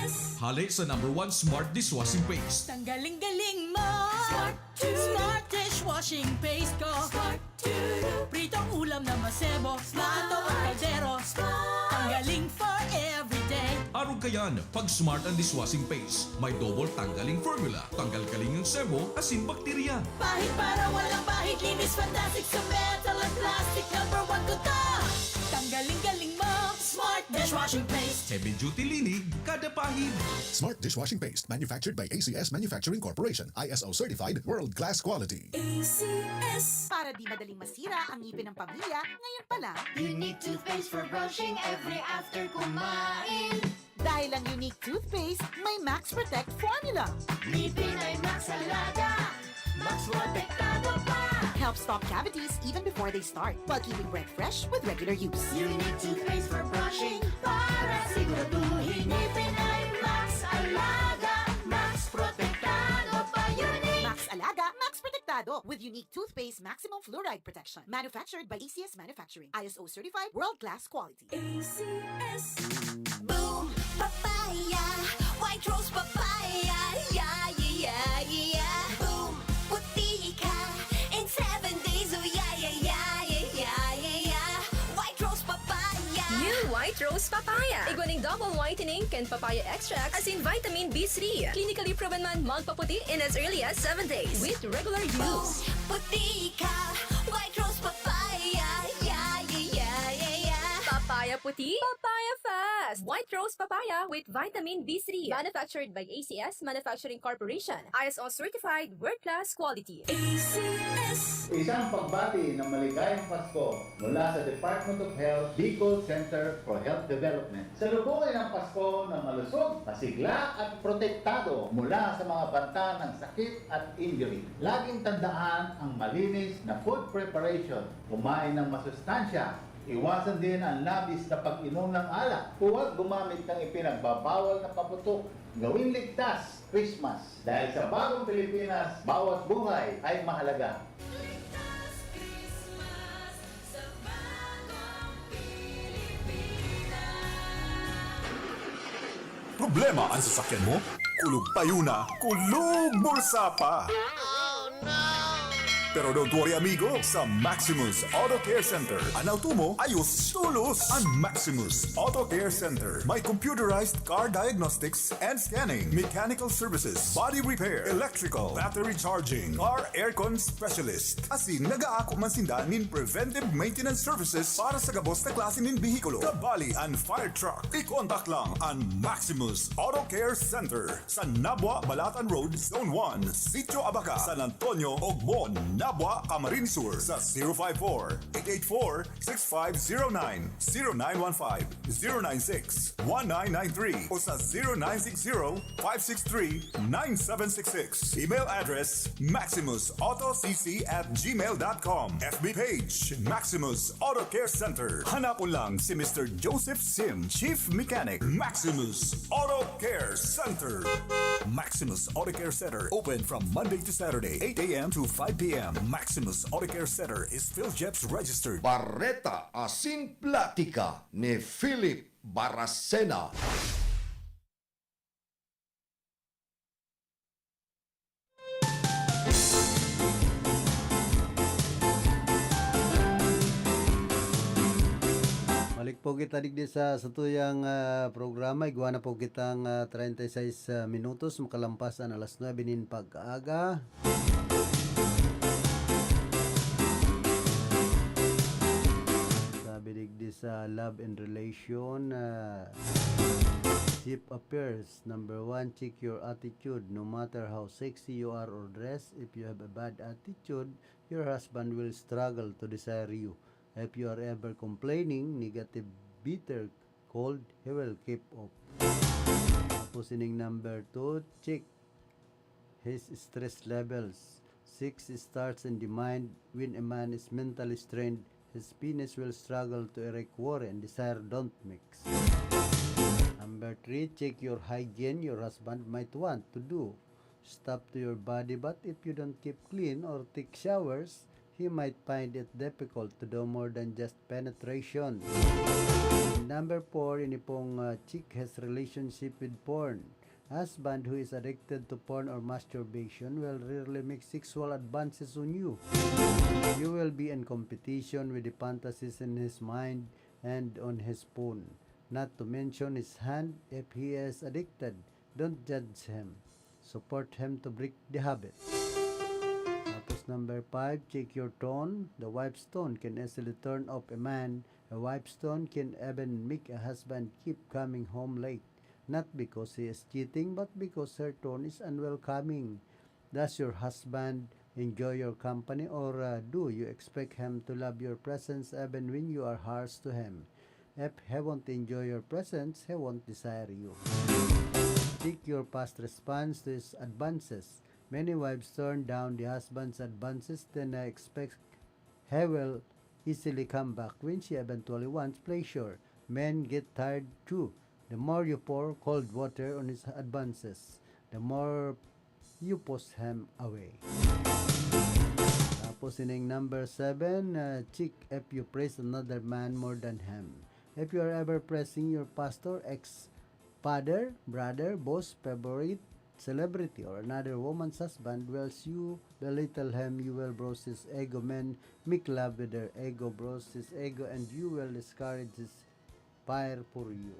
S. Hale sa number one smart dishwashing paste. Tanggaling-galing mo! Smart to. Smart dishwashing paste ko. Smart to. Pritong ulam na masebo. Smart. Luto ang kaldero. Smart. Tanggaling for everyday. Arog kayan, pag Smart ang dishwashing paste. May double tanggaling formula. Tanggal kaling ang sebo, asin bakterya. Pahid para walang pahid. Linis fantastic sa metal at plastic. Number one ko to. Tanggaling-galing mo. Smart dishwashing paste. Heavy duty linig, kada pahid. Smart dishwashing paste, manufactured by A C S Manufacturing Corporation, I S O certified, world-class quality. A C S. Para di madaling masira ang ngipin ng pamilya, ngayon pa lang. Unique toothpaste for brushing every after kumain. Dahil ang Unique toothpaste may Max Protect formula. Ngipin ay Max Alaga, Max Protektado pa. Helps stop cavities even before they start, while keeping breath fresh with regular use. Unique toothpaste for brushing para siguraduhin ngipin ay Max Alaga, Max Protektado pa. Unique. Max Alaga, Max Protektado with Unique toothpaste maximum fluoride protection. Manufactured by A C S Manufacturing. I S O certified, world-class quality. A C S. Boom Papaya, White Rose Papaya, yeah, yeah, yeah, yeah. Boom, puti ka in seven days, oh yeah, yeah, yeah, yeah, yeah, yeah, yeah. White Rose Papaya. New White Rose Papaya. Igwa nin double whitening kan papaya extract asin vitamin B three. Clinically proven man magpaputi in as early as seven days with regular use. Boom, puti ka, White Rose Papaya, yeah, yeah, yeah, yeah, yeah. Papaya Puti? Papaya Fest! White Rose Papaya with Vitamin B three. Manufactured by A C S Manufacturing Corporation. I S O certified, world-class quality. A C S. Isang pagbati ng maligayang Pasko mula sa Department of Health, Bicol Center for Health Development. Salubungin ang Pasko na malusog, masigla at protektado mula sa mga banta ng sakit at injury. Laging tandaan ang malinis na food preparation. Kumain ng masustansya. Iwasan din ang labis na pag-inom ng alak. Huwag gumamit ng ipinagbabawal na paputok. Gawing ligtas, Christmas. Dahil sa bagong Pilipinas, bawat buhay ay mahalaga. Ligtas Christmas sa bagong Pilipinas. Problema ang sasakyan mo? Kulog payo na, kulog bulsa pa! Pero don't worry, amigo, sa Maximus Auto Care Center, an auto mo ayos tolos. An Maximus Auto Care Center may computerized car diagnostics and scanning, mechanical services, body repair, electrical, battery charging, car aircon specialist. Asin nagaako man sinda nin preventive maintenance services para sa gabos na klase nin behikulo, kabali an fire truck. I-contact lang an Maximus Auto Care Center sa Nabua, Balatan Road, Zone one, Sitio Abaca, San Antonio, Ogmon, Nabua, Camarines Sur, sa zero five four, eight eight four, six five zero nine, zero nine one five, zero nine six, one nine nine three o sa zero nine six zero, five six three, nine seven six six. Email address, maximus auto c c at gmail dot com. F B page, Maximus Auto Care Center. Hanapon lang si Mister Joseph Sim, Chief Mechanic, Maximus Auto Care Center. Maximus Auto Care Center, open from Monday to Saturday, eight a m to five p m. Maximus Auto Care Center is PhilGEPS registered. Bareta asin platika ni Philip Baracena. Balik po kita digdi sa satuyang, ah, programa. Igwa na po kitang, ah, treinta y seis, ah, minutos, makalampas an alas nuebe nin pag-aga. Sabi digdi sa love and relation, ah, ship affairs. Number one, check your attitude. No matter how sexy you are or dressed, if you have a bad attitude, your husband will struggle to desire you. If you are ever complaining, negative, bitter, cold, he will keep off. Tapos ining number two, check his stress levels. Sex starts in the mind. When a man is mentally strained, his penis will struggle to erect, worry and desire don't mix. Number three, check your hygiene. Your husband might want to do stuff to your body, but if you don't keep clean or take showers, he might find it difficult to do more than just penetration. And number four, ini pong, ah, check his relationship with porn. Husband who is addicted to porn or masturbation will rarely make sexual advances on you. You will be in competition with the fantasies in his mind and on his phone. Not to mention his hand if he is addicted. Don't judge him. Support him to break the habit. Tapos number five, check your tone. The wife's tone can easily turn off a man. A wife's tone can even make a husband keep coming home late. Not because he is cheating, but because her tone is unwelcoming. Does your husband enjoy your company, or, uh, do you expect him to love your presence even when you are harsh to him? If he won't enjoy your presence, he won't desire you. Check your past response to his advances. Many wives turn down the husband's advances, then, uh, expect he will easily come back when she eventually wants pleasure. Men get tired too. The more you pour cold water on his advances, the more you push him away. Tapos ining number seven, uh, check if you praise another man more than him. If you are ever praising your pastor, ex-father, brother, boss, favorite celebrity, or another woman's husband, whilst you belittle him, you will bruise his ego. Men make love with their ego, bruise his ego, and you will discourage his fire for you.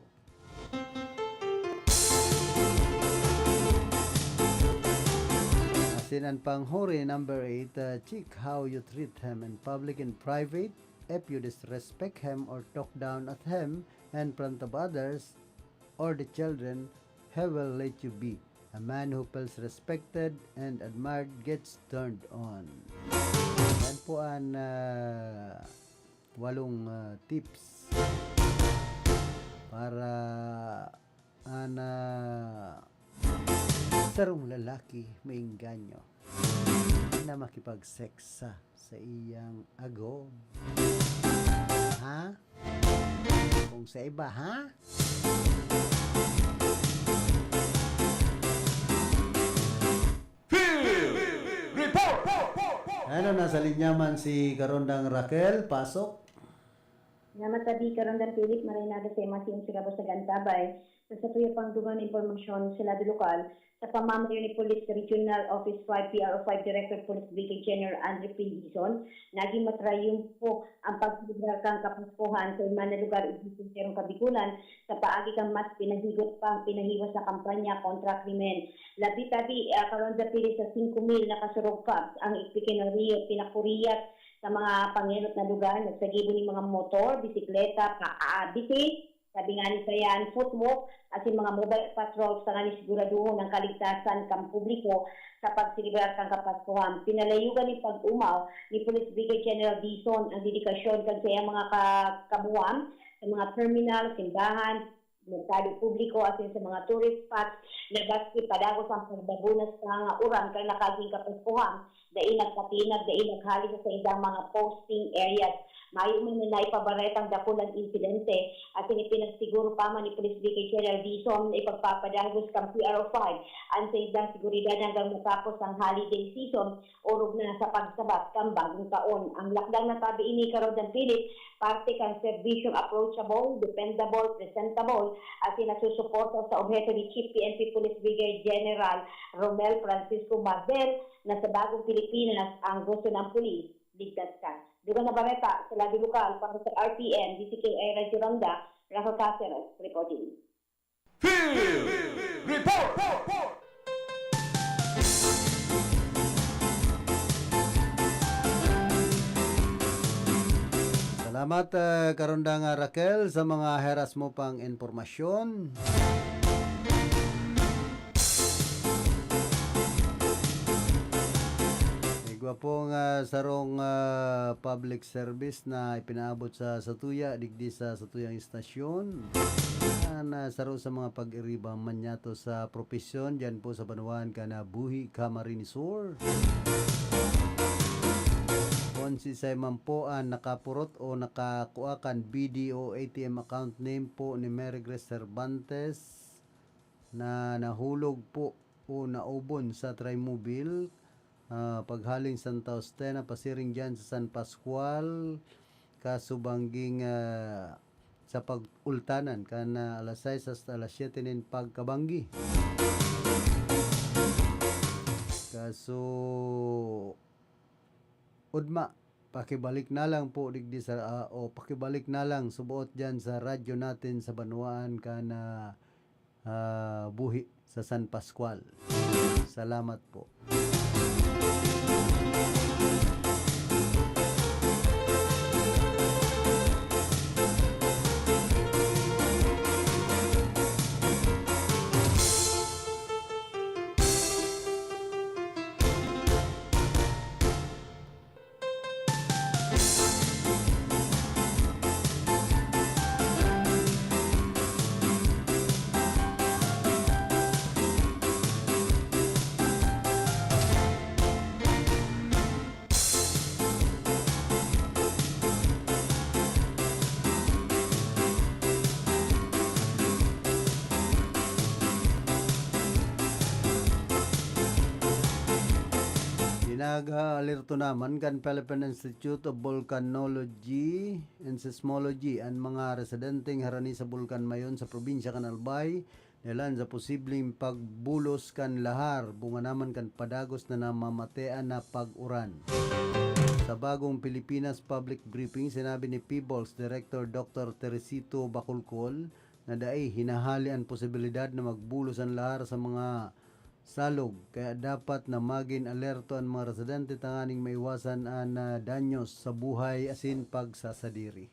Asin an panghuri, number eight, uh, check how you treat him in public and private. if you disrespect him or talk down at him in front of others or the children, he will let you be. A man who feels respected and admired gets turned on. Yan po ang ah, walong ah, tips para ang ah, sarong lalaki maengganyo na makipag-sex sa, sa iyang agom. Ha? Kung sa iba, ha? Field Report! Ano, nasa linya man si Karondang Raquel, pasok. Namatabi, Karondang Philip, maray na sa mga siyempre sa Gantabay. Sa satuya pang dugang na impormasyon sa lado lokal, sa pamamayo ni Police Regional Office five, P R O five Director Police Brigadier General Andre P. Dizon, naging matrayumpo ang pagselebrar kan Kapaskuhan sa iba na lugar sa Serong Kabikulan sa paagi kan mas pinahigot pang pinahiwas na kampanya kontra krimen. Labi-tabi, ah, Karondang Philip, sa singko mil na kasurog pubs ang ipikinariyo, pinakuriyat sa mga pangenot na lugar, nagsagibo nin mga motor, bisikleta, pa-, ah, bisi, sabi nga ni Sayan, footwalk, asin mga mobile patrols tanganing siguraduhon ang kaligtasan kan publiko sa pagselebrar kan Kapaskuhan. Pinalayugan nin pag-omaw ni Police Brigadier General Dizon ang dedikasyon kan saiyang mga ka-, kabuhan sa mga terminal, simbahan, merkado publiko, asin sa mga tourist spots na maski padagos ang pagbabunas kan uran kan nakaaging Kapaskuhan, dai nagpatinag, dai naghali sa saindang mga posting areas. Mayo man na naipabaretang dakulang insidente, asin ipinagsiguro pa man ni Police Brigadier General Dizon na ipagpapadagos kan P R O five ang saindang seguridad hanggang matapos ang holiday season, orog na sa pagsabat kan bagong taon. Ang lakdang natabi ini, Karondang Philip, parte kan serbisyong approachable, dependable, presentable, asin nasusuporta sa obheto ni Chief P N P Police Brigadier General Romel Francisco Mardel na sa bagong Pilipinas ang gusto ng pulis, ligtas ka. Dugang na bareta sa lado lokal para sa R T N, D C K I Radyo Ronda, Rafa Caceres, reporting. Field Report! Salamat, ah, Karondang, ah, Raquel, sa mga heras mo pang impormasyon. Igwa pong, ah, sarong, ah, public service na ipinaabot sa satuya, digdi sa satuyang istasyon. An, ah, saro sa mga pag-iriba man niyato sa propesyon, diyan po sa banwaan kan, ah, Buhi, Camarines Sur. Kung siisay man po an nakapurot o nakakua kan B D O A T M account name po ni Merigres Cervantes na nahulog po o naubon sa Trimobile, ah, paghaling Santa Ostina, pasiring diyan sa San Pascual, kaso bangging, ah, sa pag-ultanan kan, ah, alas sais hasta alas siyete nin pagkabanggi. Kaso, ugma, pakibalik na lang po digdi sa, ah, o pakibalik na lang suboot diyan sa radyo natin sa banwaan kan, ah, ah, Buhi sa San Pascual. Salamat po. Pinag-aalerto naman kan Philippine Institute of Volcanology and Seismology an mga residenteng harani sa Bulkan Mayon sa probinsya kan Albay, dahelan sa posibleng pagbulos kan lahar, bunga naman kan padagos na namamatean na pag-uran. Sa Bagong Pilipinas Public Briefing, sinabi ni PHIVOLCS Director Doctor Teresito Bacolcol na dai hinahali an posibilidad na magbulos an lahar sa mga salog, kaya dapat na magin alerto an mga residente tanganing maiwasan an, ah, danyos sa buhay asin pagsasadiri.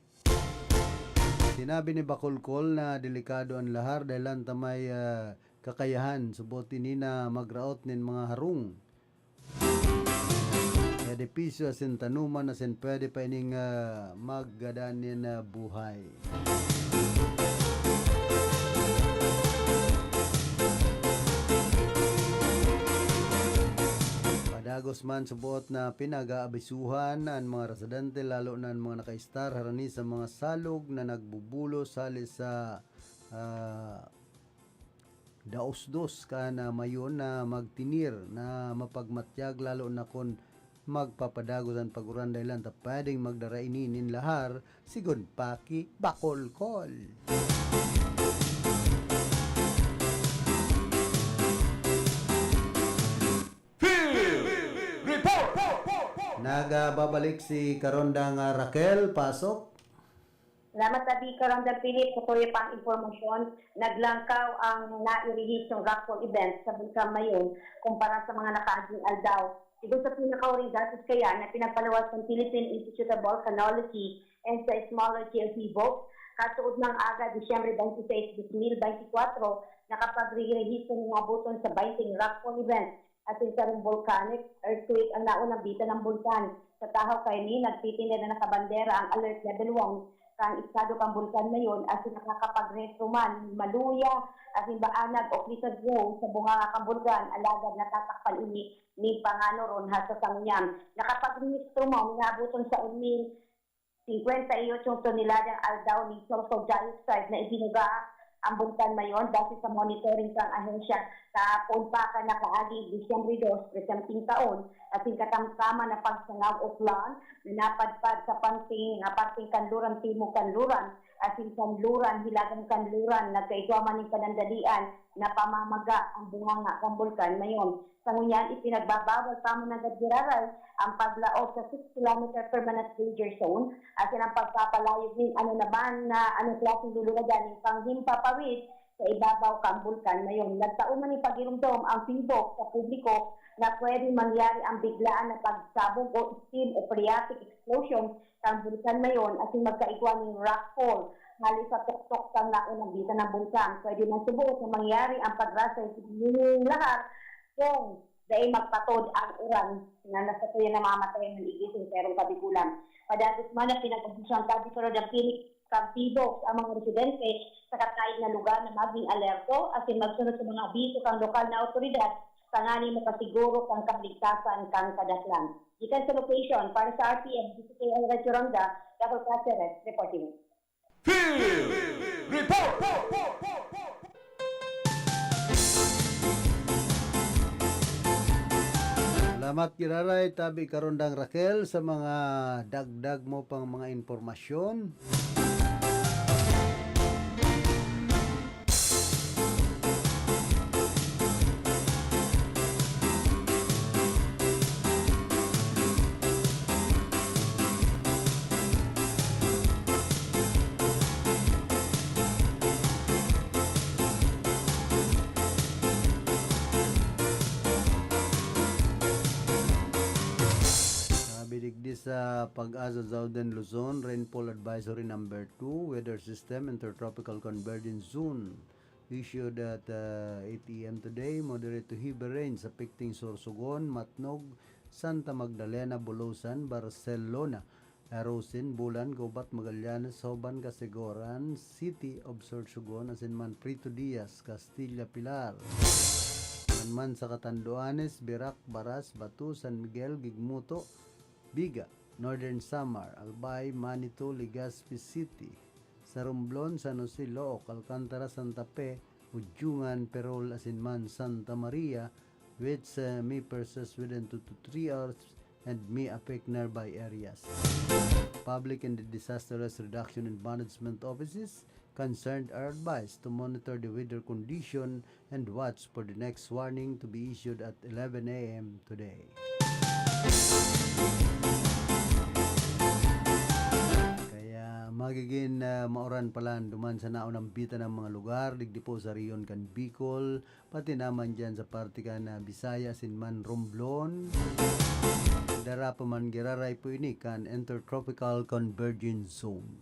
Sinabi ni Bacolcol na delikado an lahar dahelan ta may, ah, kakayahan subot ini na magraot nin mga harong, edipisyo asin tanuman asin pwede pa ining, ah, maggadan nin, ah, buhay. Padagos man, subot na pinag-aabisuhan an mga residente, lalo na an mga nakaistar harani sa mga salog na nagbubulos hali sa, ah, daos-dos kan mayon na magtinir na mapagmatyag, lalo na kun magpapadagos an pag-uran, dahelan ta pwedeng magdara ini nin lahar, sigon pa ki Bacolcol. Field Report! Nagbabalik si Karondang, ah, Raquel. Pasok. Salamat, Abi. Karondang Philip, sa tuyo pang impormasyon, naglangkaw ang nairehistrong raffle event sa Bulkan Mayon kumpara sa mga nakaaging aldaw. Sigon sa pinakauring datos kaya na pinagpaluwas ng Philippine Institute of Volcanology and Seismology o PHIVOLCS, kasuodmang aga, Disyembre twenty-six, dos mil beintikwatro, nakapagre-rehistro ng abuton sa baynte raffle event asin sarong volcanic earthquake ang naunang bitan ng bulkan. Sa tahaw kaini, nagtitindad na nakabandera ang Alert Level one kan estado kan Bulkan Mayon asin nakakapagrehistro man nin maluya asin baanag o flicker zone sa bunganga kan bulkan, alagad natatakpan ini nin panganoron hasta sa ngunyan. Nakapagrehistro man, inaabuton sa un mil singkwenta y ocho toneladang aldaw nin sulfur dioxide na ibinuga ang Bulkan Mayon, base sa monitoring kan ahensya. Sa poon pa kan nakaaging Disyembre dos, presenting taon, asin katamtaman na pagsangaw o plan na napadpad sa panting, ah, parting kanluran timog kanluran, asin kanluran, hilagang kanluran, nagkaigwa man nin panandalian na pamamaga ang bunganga kan Bulkan Mayon. Sa ngunyan, ipinagbabawal pa man nanggad giraray ang paglaog sa six kilometer permanent danger zone, asin ang pagpapalayog nin ano na man na anong klaseng luluwagan nin panghimpapawid sa ibabaw kan Bulkan Mayon. Nagtao man nin pagiromdom ang PHIVOLCS sa publiko na pwedeng mangyari ang biglaan na pagsabog o steam o phreatic explosion kan Bulkan Mayon asin magkaigwa nin rockfall hali sa tuktok kan naunang bitan ng bulkan. Pwede man subuot na mangyari ang pagrasay nin lahar kung dai magpatod ang uran na nasa tuya namamatehan igdi sa enterong kabigulan. Padagos man na pinag-abisuhan tabi sa Rodan Phoenix kan PHIVOLCS ang mga residente sa kataig na lugar na maging alerto asin magsunod sa mga abiso kan lokal na awtoridad tanganing makasiguro kan kaligtasan kan kadaklan. Gikan sa location, para sa R T M, D Z K I Radyo Ronda, Rafael Caceres, reporting. Field Report! Salamat giraray, tabi Karondang Raquel, sa mga dagdag mo pang mga impormasyon. Sabi digdi sa PAGASA Southern Luzon, Rainfall Advisory Number two, Weather System, Intertropical Convergence Zone, issued at, uh, eight A M today. Moderate to heavy rains affecting Sorsogon, Matnog, Santa Magdalena, Bulusan, Barcelona, Arosin, Bulan, Gubat, Magallanes, Joban, Casiguran City of Sorsogon, asin man Prito Diaz, Castilla, Pilar. Man man sa Catanduanes, Virac, Baras, Bato, San Miguel, Guigmuto, Viga, Northern Samar, Albay, Manito, Legazpi City, sa Romblon, San Jose, Looc, Alcantara, Santa Fe, Udyungan, Perol, asin man Santa Maria, which, uh, may persist within two to three hours and may affect nearby areas. Public and Disaster Risk Reduction and Management Offices concerned are advised to monitor the weather condition and watch for the next warning to be issued at eleven A M today. Kaya Magigin, ah, mauran palan duman sa naunambitan na mga lugar, digdi po sa rehiyon kan Bicol, pati naman diyan sa parte kan, ah, Visayas asin man Romblon. Dara pa man giraray po ini kan Intertropical Convergence Zone.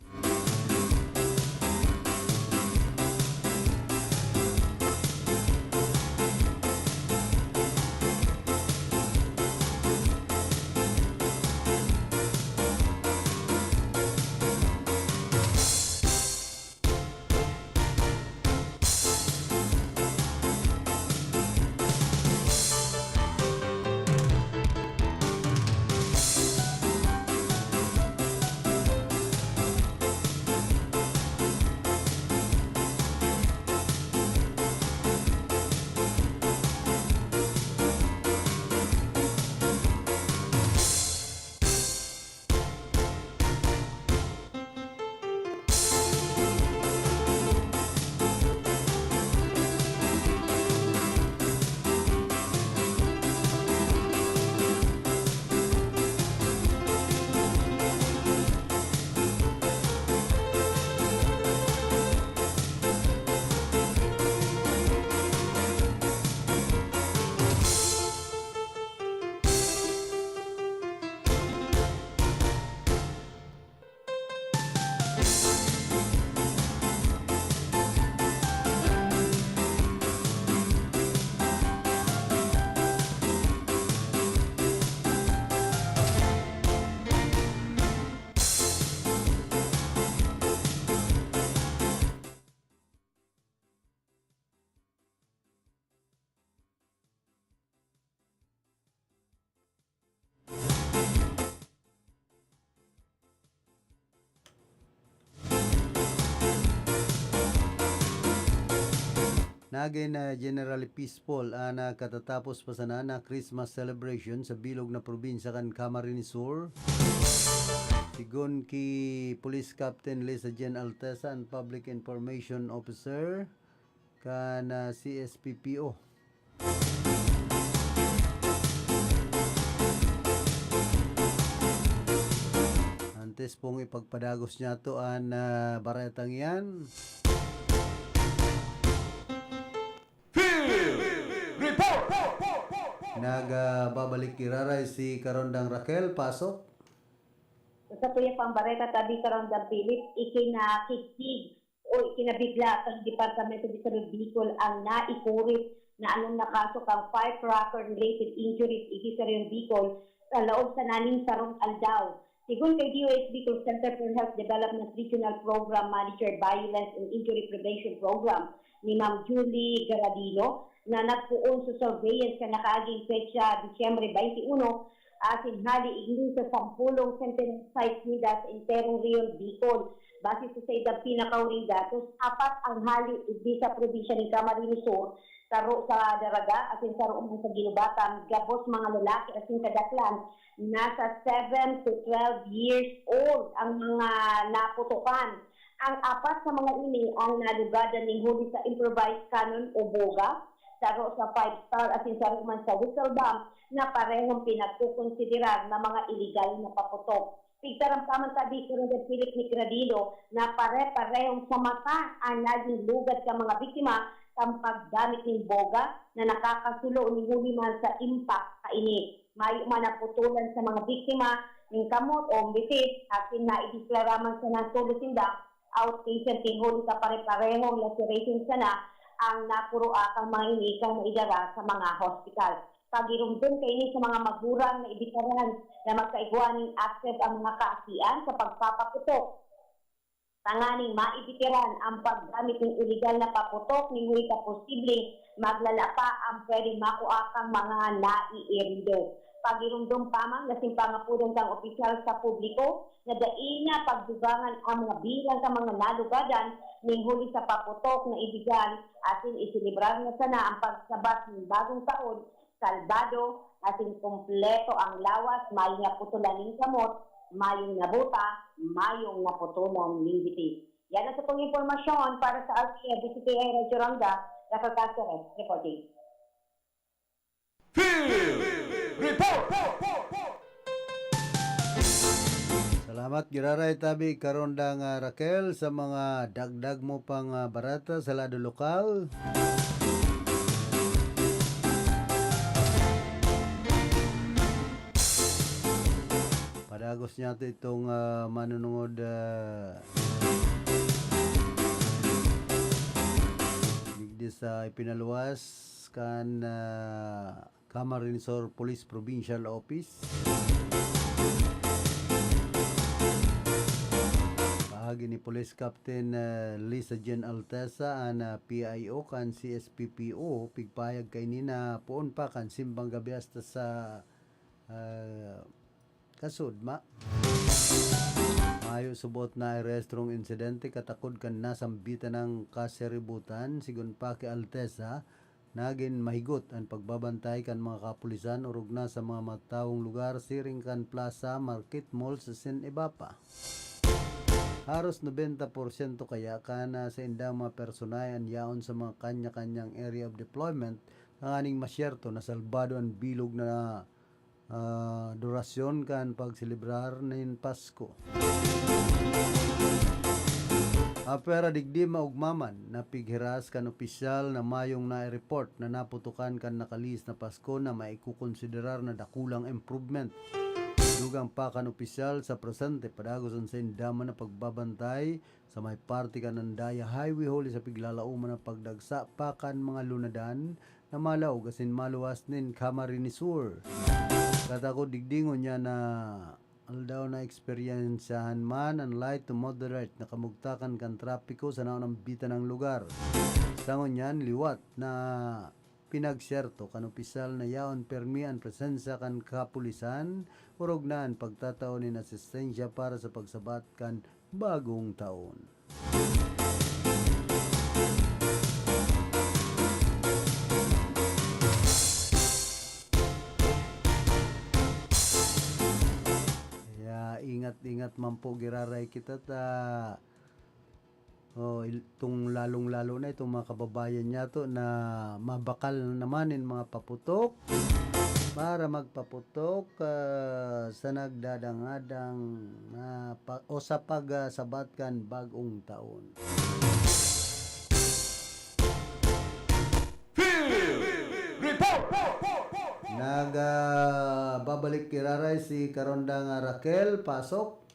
Nagin, ah, generally peaceful an, ah, katatapos pa sana na Christmas celebration sa bilog na probinsya kan Camarines Sur. Sigon ki Police Captain Lisa Jane Altesa, an Public Information Officer kan, ah, C S P P O. Antes pong ipagpadagos niyato an, ah, baretang iyan. Field Report! Nagbabalik giraray si Karondang Raquel. Pasok. Sa tuya pang bareta, tabi Karondang Philip, ikinakigtig o ikinabigla kan Departamento de Salud Bicol ang naikurit na anom na kaso kan firecracker-related injuries digdi sa Rehiyon Bicol sa laog sana nin sarong aldaw. Sigon kay D O H Bicol Center for Health Development Regional Program Manager, Violence and Injury Prevention Program, ni Ma'am Julie Garadino, na nagpoon sa surveillance kan nakaaging petsa, Disyembre twenty-one, asin hali igni sa sampolong centenary site ninda sa enterong Rehiyon Bicol. Base sa saindang pinakahuring datos, apat ang hali igdi sa probinsya nin Camarines Sur, saro sa Daraga asin saro man sa Guinobatan, gabos mga lalaki asin kadaklan, nasa seven to twelve years old ang mga naputokan. Ang apat sa mga ini ang nalugadan nin huli sa improvised cannon o boga, saro sa five star asin saro man sa whistle bomb na parehong pinagkokonsiderar na mga iligal na paputok. Pigtaram pa man tabi, Colonel Philip Negradillo, na pare-parehong sa mata ang naging lugad kan mga biktima kan paggamit nin boga na nakakasulo nin huli man sa impact kaini. Mayo man naputolan sa mga biktima nin kamot o bitis, asin naideklara man sanang tolos sinda outpatient, nin huli sa pare-parehong laceration sana ang napuroan kan mga ini kan maidara sa mga hospital. Pagiromdom kaini sa mga magurang na ibitaran na magkaigwa nin active ang mga kaakian sa pagpapaputok, tanganing maibitiran ang paggamit nin iligal na paputok nin huli ta posibleng maglala pa ang pwedeng makua kan mga naiirido. Pagiromdom pa man na sinpangapudan kan opisyal sa publiko na dai na pagdugangan ang mga bilang kan mga nalugadan nin huli sa paputok na iligal, asin iselebrar na sana ang pagsabat nin bagong taon, kalmado asin kompleto ang lawas, mayong naputolan nin kamot, mayong nabuta, mayong naputolan nin bitis. Yan ang satong impormasyon para sa R T L, D Z K I Radyo Ranga, Rafael Caceres, reporting. Field Report! Salamat, giraray tabi, Karonda nga Raquel, sa mga dagdag mo pang, ah, barata sa lado lokal. Padagos niya to itong, ah, manunungod, ah, digdi sa ipinaluwas kan, ah, Camarines Sur Police Provincial Office. Paagi ni Police Captain, ah, Lisa Jean Altesa, an, ah, P I O kan C S P P O, pigpahayag kaini na poon pa kan simbang gabi hasta sa, ah, kasudma. Mayo subot na irehistrong insidente katakod kan nasambitan ng kaseributan, sigon pa ki Altesa, nagin mahigot an pagbabantay kan mga kapulisan orog na sa mga matawong lugar siring kan plaza, market, malls asin iba pa. Haros nobenta porsyento kaya kan, ah, saindang mga personahe an yaon sa mga kanya-kanyang area of deployment tanganing masyerto na salbado an bilog na, ah, durasyon kan pagselebrar nin Pasko. Apwera digdi, maogma man na pighiras kan opisyal na mayong nai-report na naputokan kan nakalihis na Pasko na maikokonsiderar na dakulang improvement. Dugang pa kan opisyal sa presente, padagos an sainda man na pagbabantay sa may parte kan Andaya Highway huli sa piglalaoman na pagdagsa pa kan mga lunadan na malaog asin maluwas nin Camarines Sur. Katakod digdi ngunyan na aldaw na eksperyensyahan man an light to moderate na kamugtakan kan trapiko sa naunang bitan ng lugar. Sa ngunyan, liwat na pinagsyerto kan opisyal na yaon permi an presensya kan kapulisan, orog na an pagtatao nin asistensya para sa pagsabat kan bagong taon. Kaya ingat-ingat man po giraray kita ta, oh, il-, itong lalong-lalo na itong mga kababayan niya to na mabakal naman in mga paputok para magpaputok, ah, sa nagdadangadang na pa-, o sa pag, ah, sabat kan bagong taon. Field Report! Nag, ah, babalik giraray si Karondang, ah, Raquel, pasok.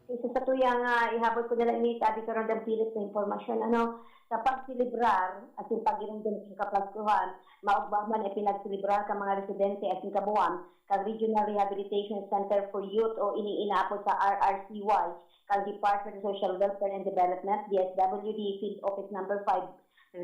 Sa satuyang, ah, ihabol ko na lang ini, tabi Karondang Philip na impormasyon. Ano, sa pagselebrar asin pagiromdom kan Kapaskuhan, maogma man ipinagselebrar kan mga residente asin kabuhan kan Regional Rehabilitation Center for Youth o ini inaapod sa R R C Y kan Department of Social Welfare and Development, D S W D, Field Office Number five,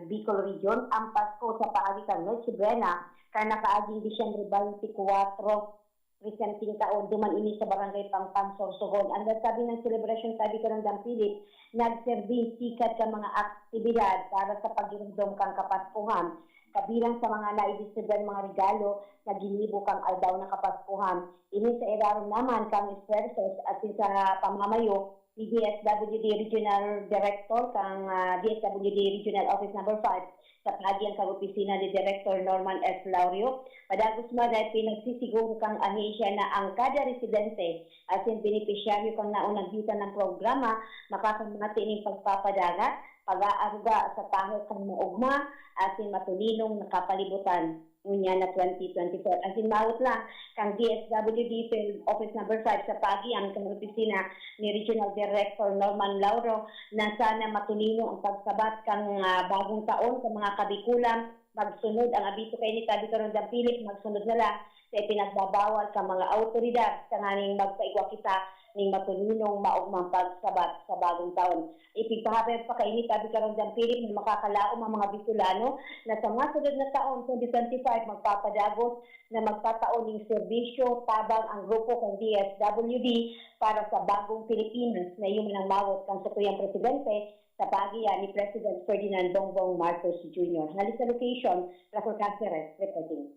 Bicol Region, ang Pasko sa paagi kan Noche Buena kan nakaaging Disyembre twenty-four, presenteng taon, duman ini sa Barangay Pangpang, Sorsogon. Ang nagsabi ng selebrasyon, tabi Karondang Philip, nagserbing sikat kan mga aktibidad para sa pagiromdom kan Kapaskuhan. Kabilang sa mga naidisibyan mga regalo na ginibo kan aldaw na Kapaskuhan. Ini sa irarom naman kan esfuerzos asin sa pamamayo ni D S W D Regional Director kan, ah, D S W D Regional Office Number five sa paagi kan opisina ni Director Norman S. Laurio. Padagos man dai pinagsisiguro kan ahensya na ang kada residente asin benepisyaryo kan naunang bitan ng programa makakamati nin pagpapadagat, pag-aaruga sa tahaw kan maogma asin matulinong na kapalibutan ngunyan na twenty twenty-four. Asin mawot lang, kan D S W D Field Office Number five sa paagi kan opisina ni Regional Director Norman Lauro na sana matulino ang pagsabat kan, ah, bagong taon sa mga Kabikulan. Magsunod ang abiso kaini, tabi Karondang Philip, magsunod na lang sa ipinagbabawal kan mga awtoridad tanganing magpaigwa kita ning matulinong maogmang pagsabat sa bagong taon. Ipigpahaber pa kaini, tabi Karondang Philip, na makakalaom ang mga Bicolano na sa masunod na taon, twenty twenty-five, magpapadagos na magtatao ning serbisyo tabang ang grupo kan D S W D para sa bagong Pilipinas na iyo man ang mawot kan satuyang presidente sa paagi ni President Ferdinand Bongbong Marcos Junior. Hali sa location, Rafael Caceres reporting.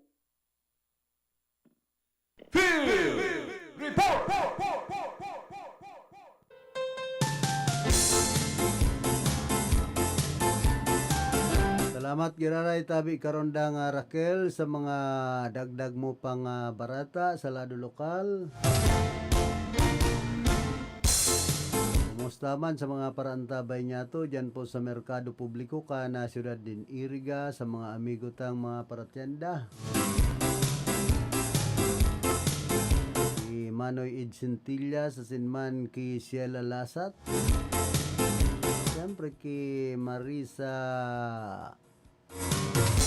Field Report! Salamat giraray, tabi Karondang, ah, Raquel, sa mga dagdag mo pang, ah, barata sa lado lokal. Taman sa mga paraantabay niyato, diyan po sa Merkado Publiko, kan, ah, siyudad nin Iriga, sa mga amigo tang mga paratyenda. Ki Manoy Ed Centilla, sa sinman ki Sheila Lasat. Siyempre, ki Marisa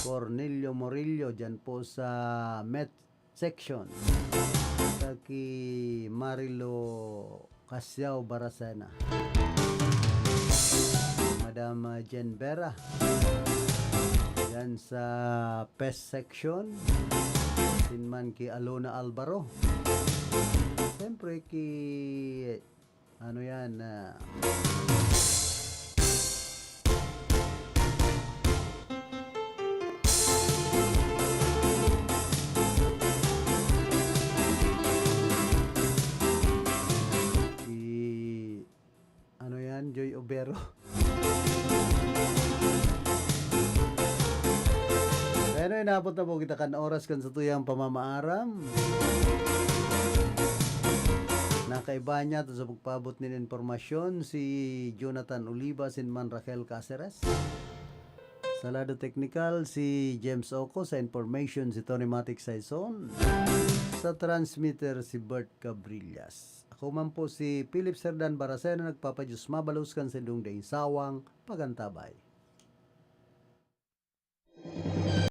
Cornelio Morillo, diyan po sa Met Section. Sa ki Marilo Casiao Baracena. Madam, ah, Jen Vera. Yan sa Pest Section. Sinman ki Alona Alvaro. Siyempre, ki, ano yan, ah, si, ano yan, Joy Obero. Kaya ano, inabot na po kita kan oras kan satuyang pamamaaram. Nakaiba niya to sa pagpaabot nin impormasyon si Jonathan Oliva, sinman Raquel Caceres. Sa lado teknikal, si James Oco. Sa information, si Tony Matic Saison. Sa transmitter, si Bert Cabrillas. Ako man po si Philip Serdan Baracena, nagpapadiyos mabalos kan sindong daing sawang pagantabay.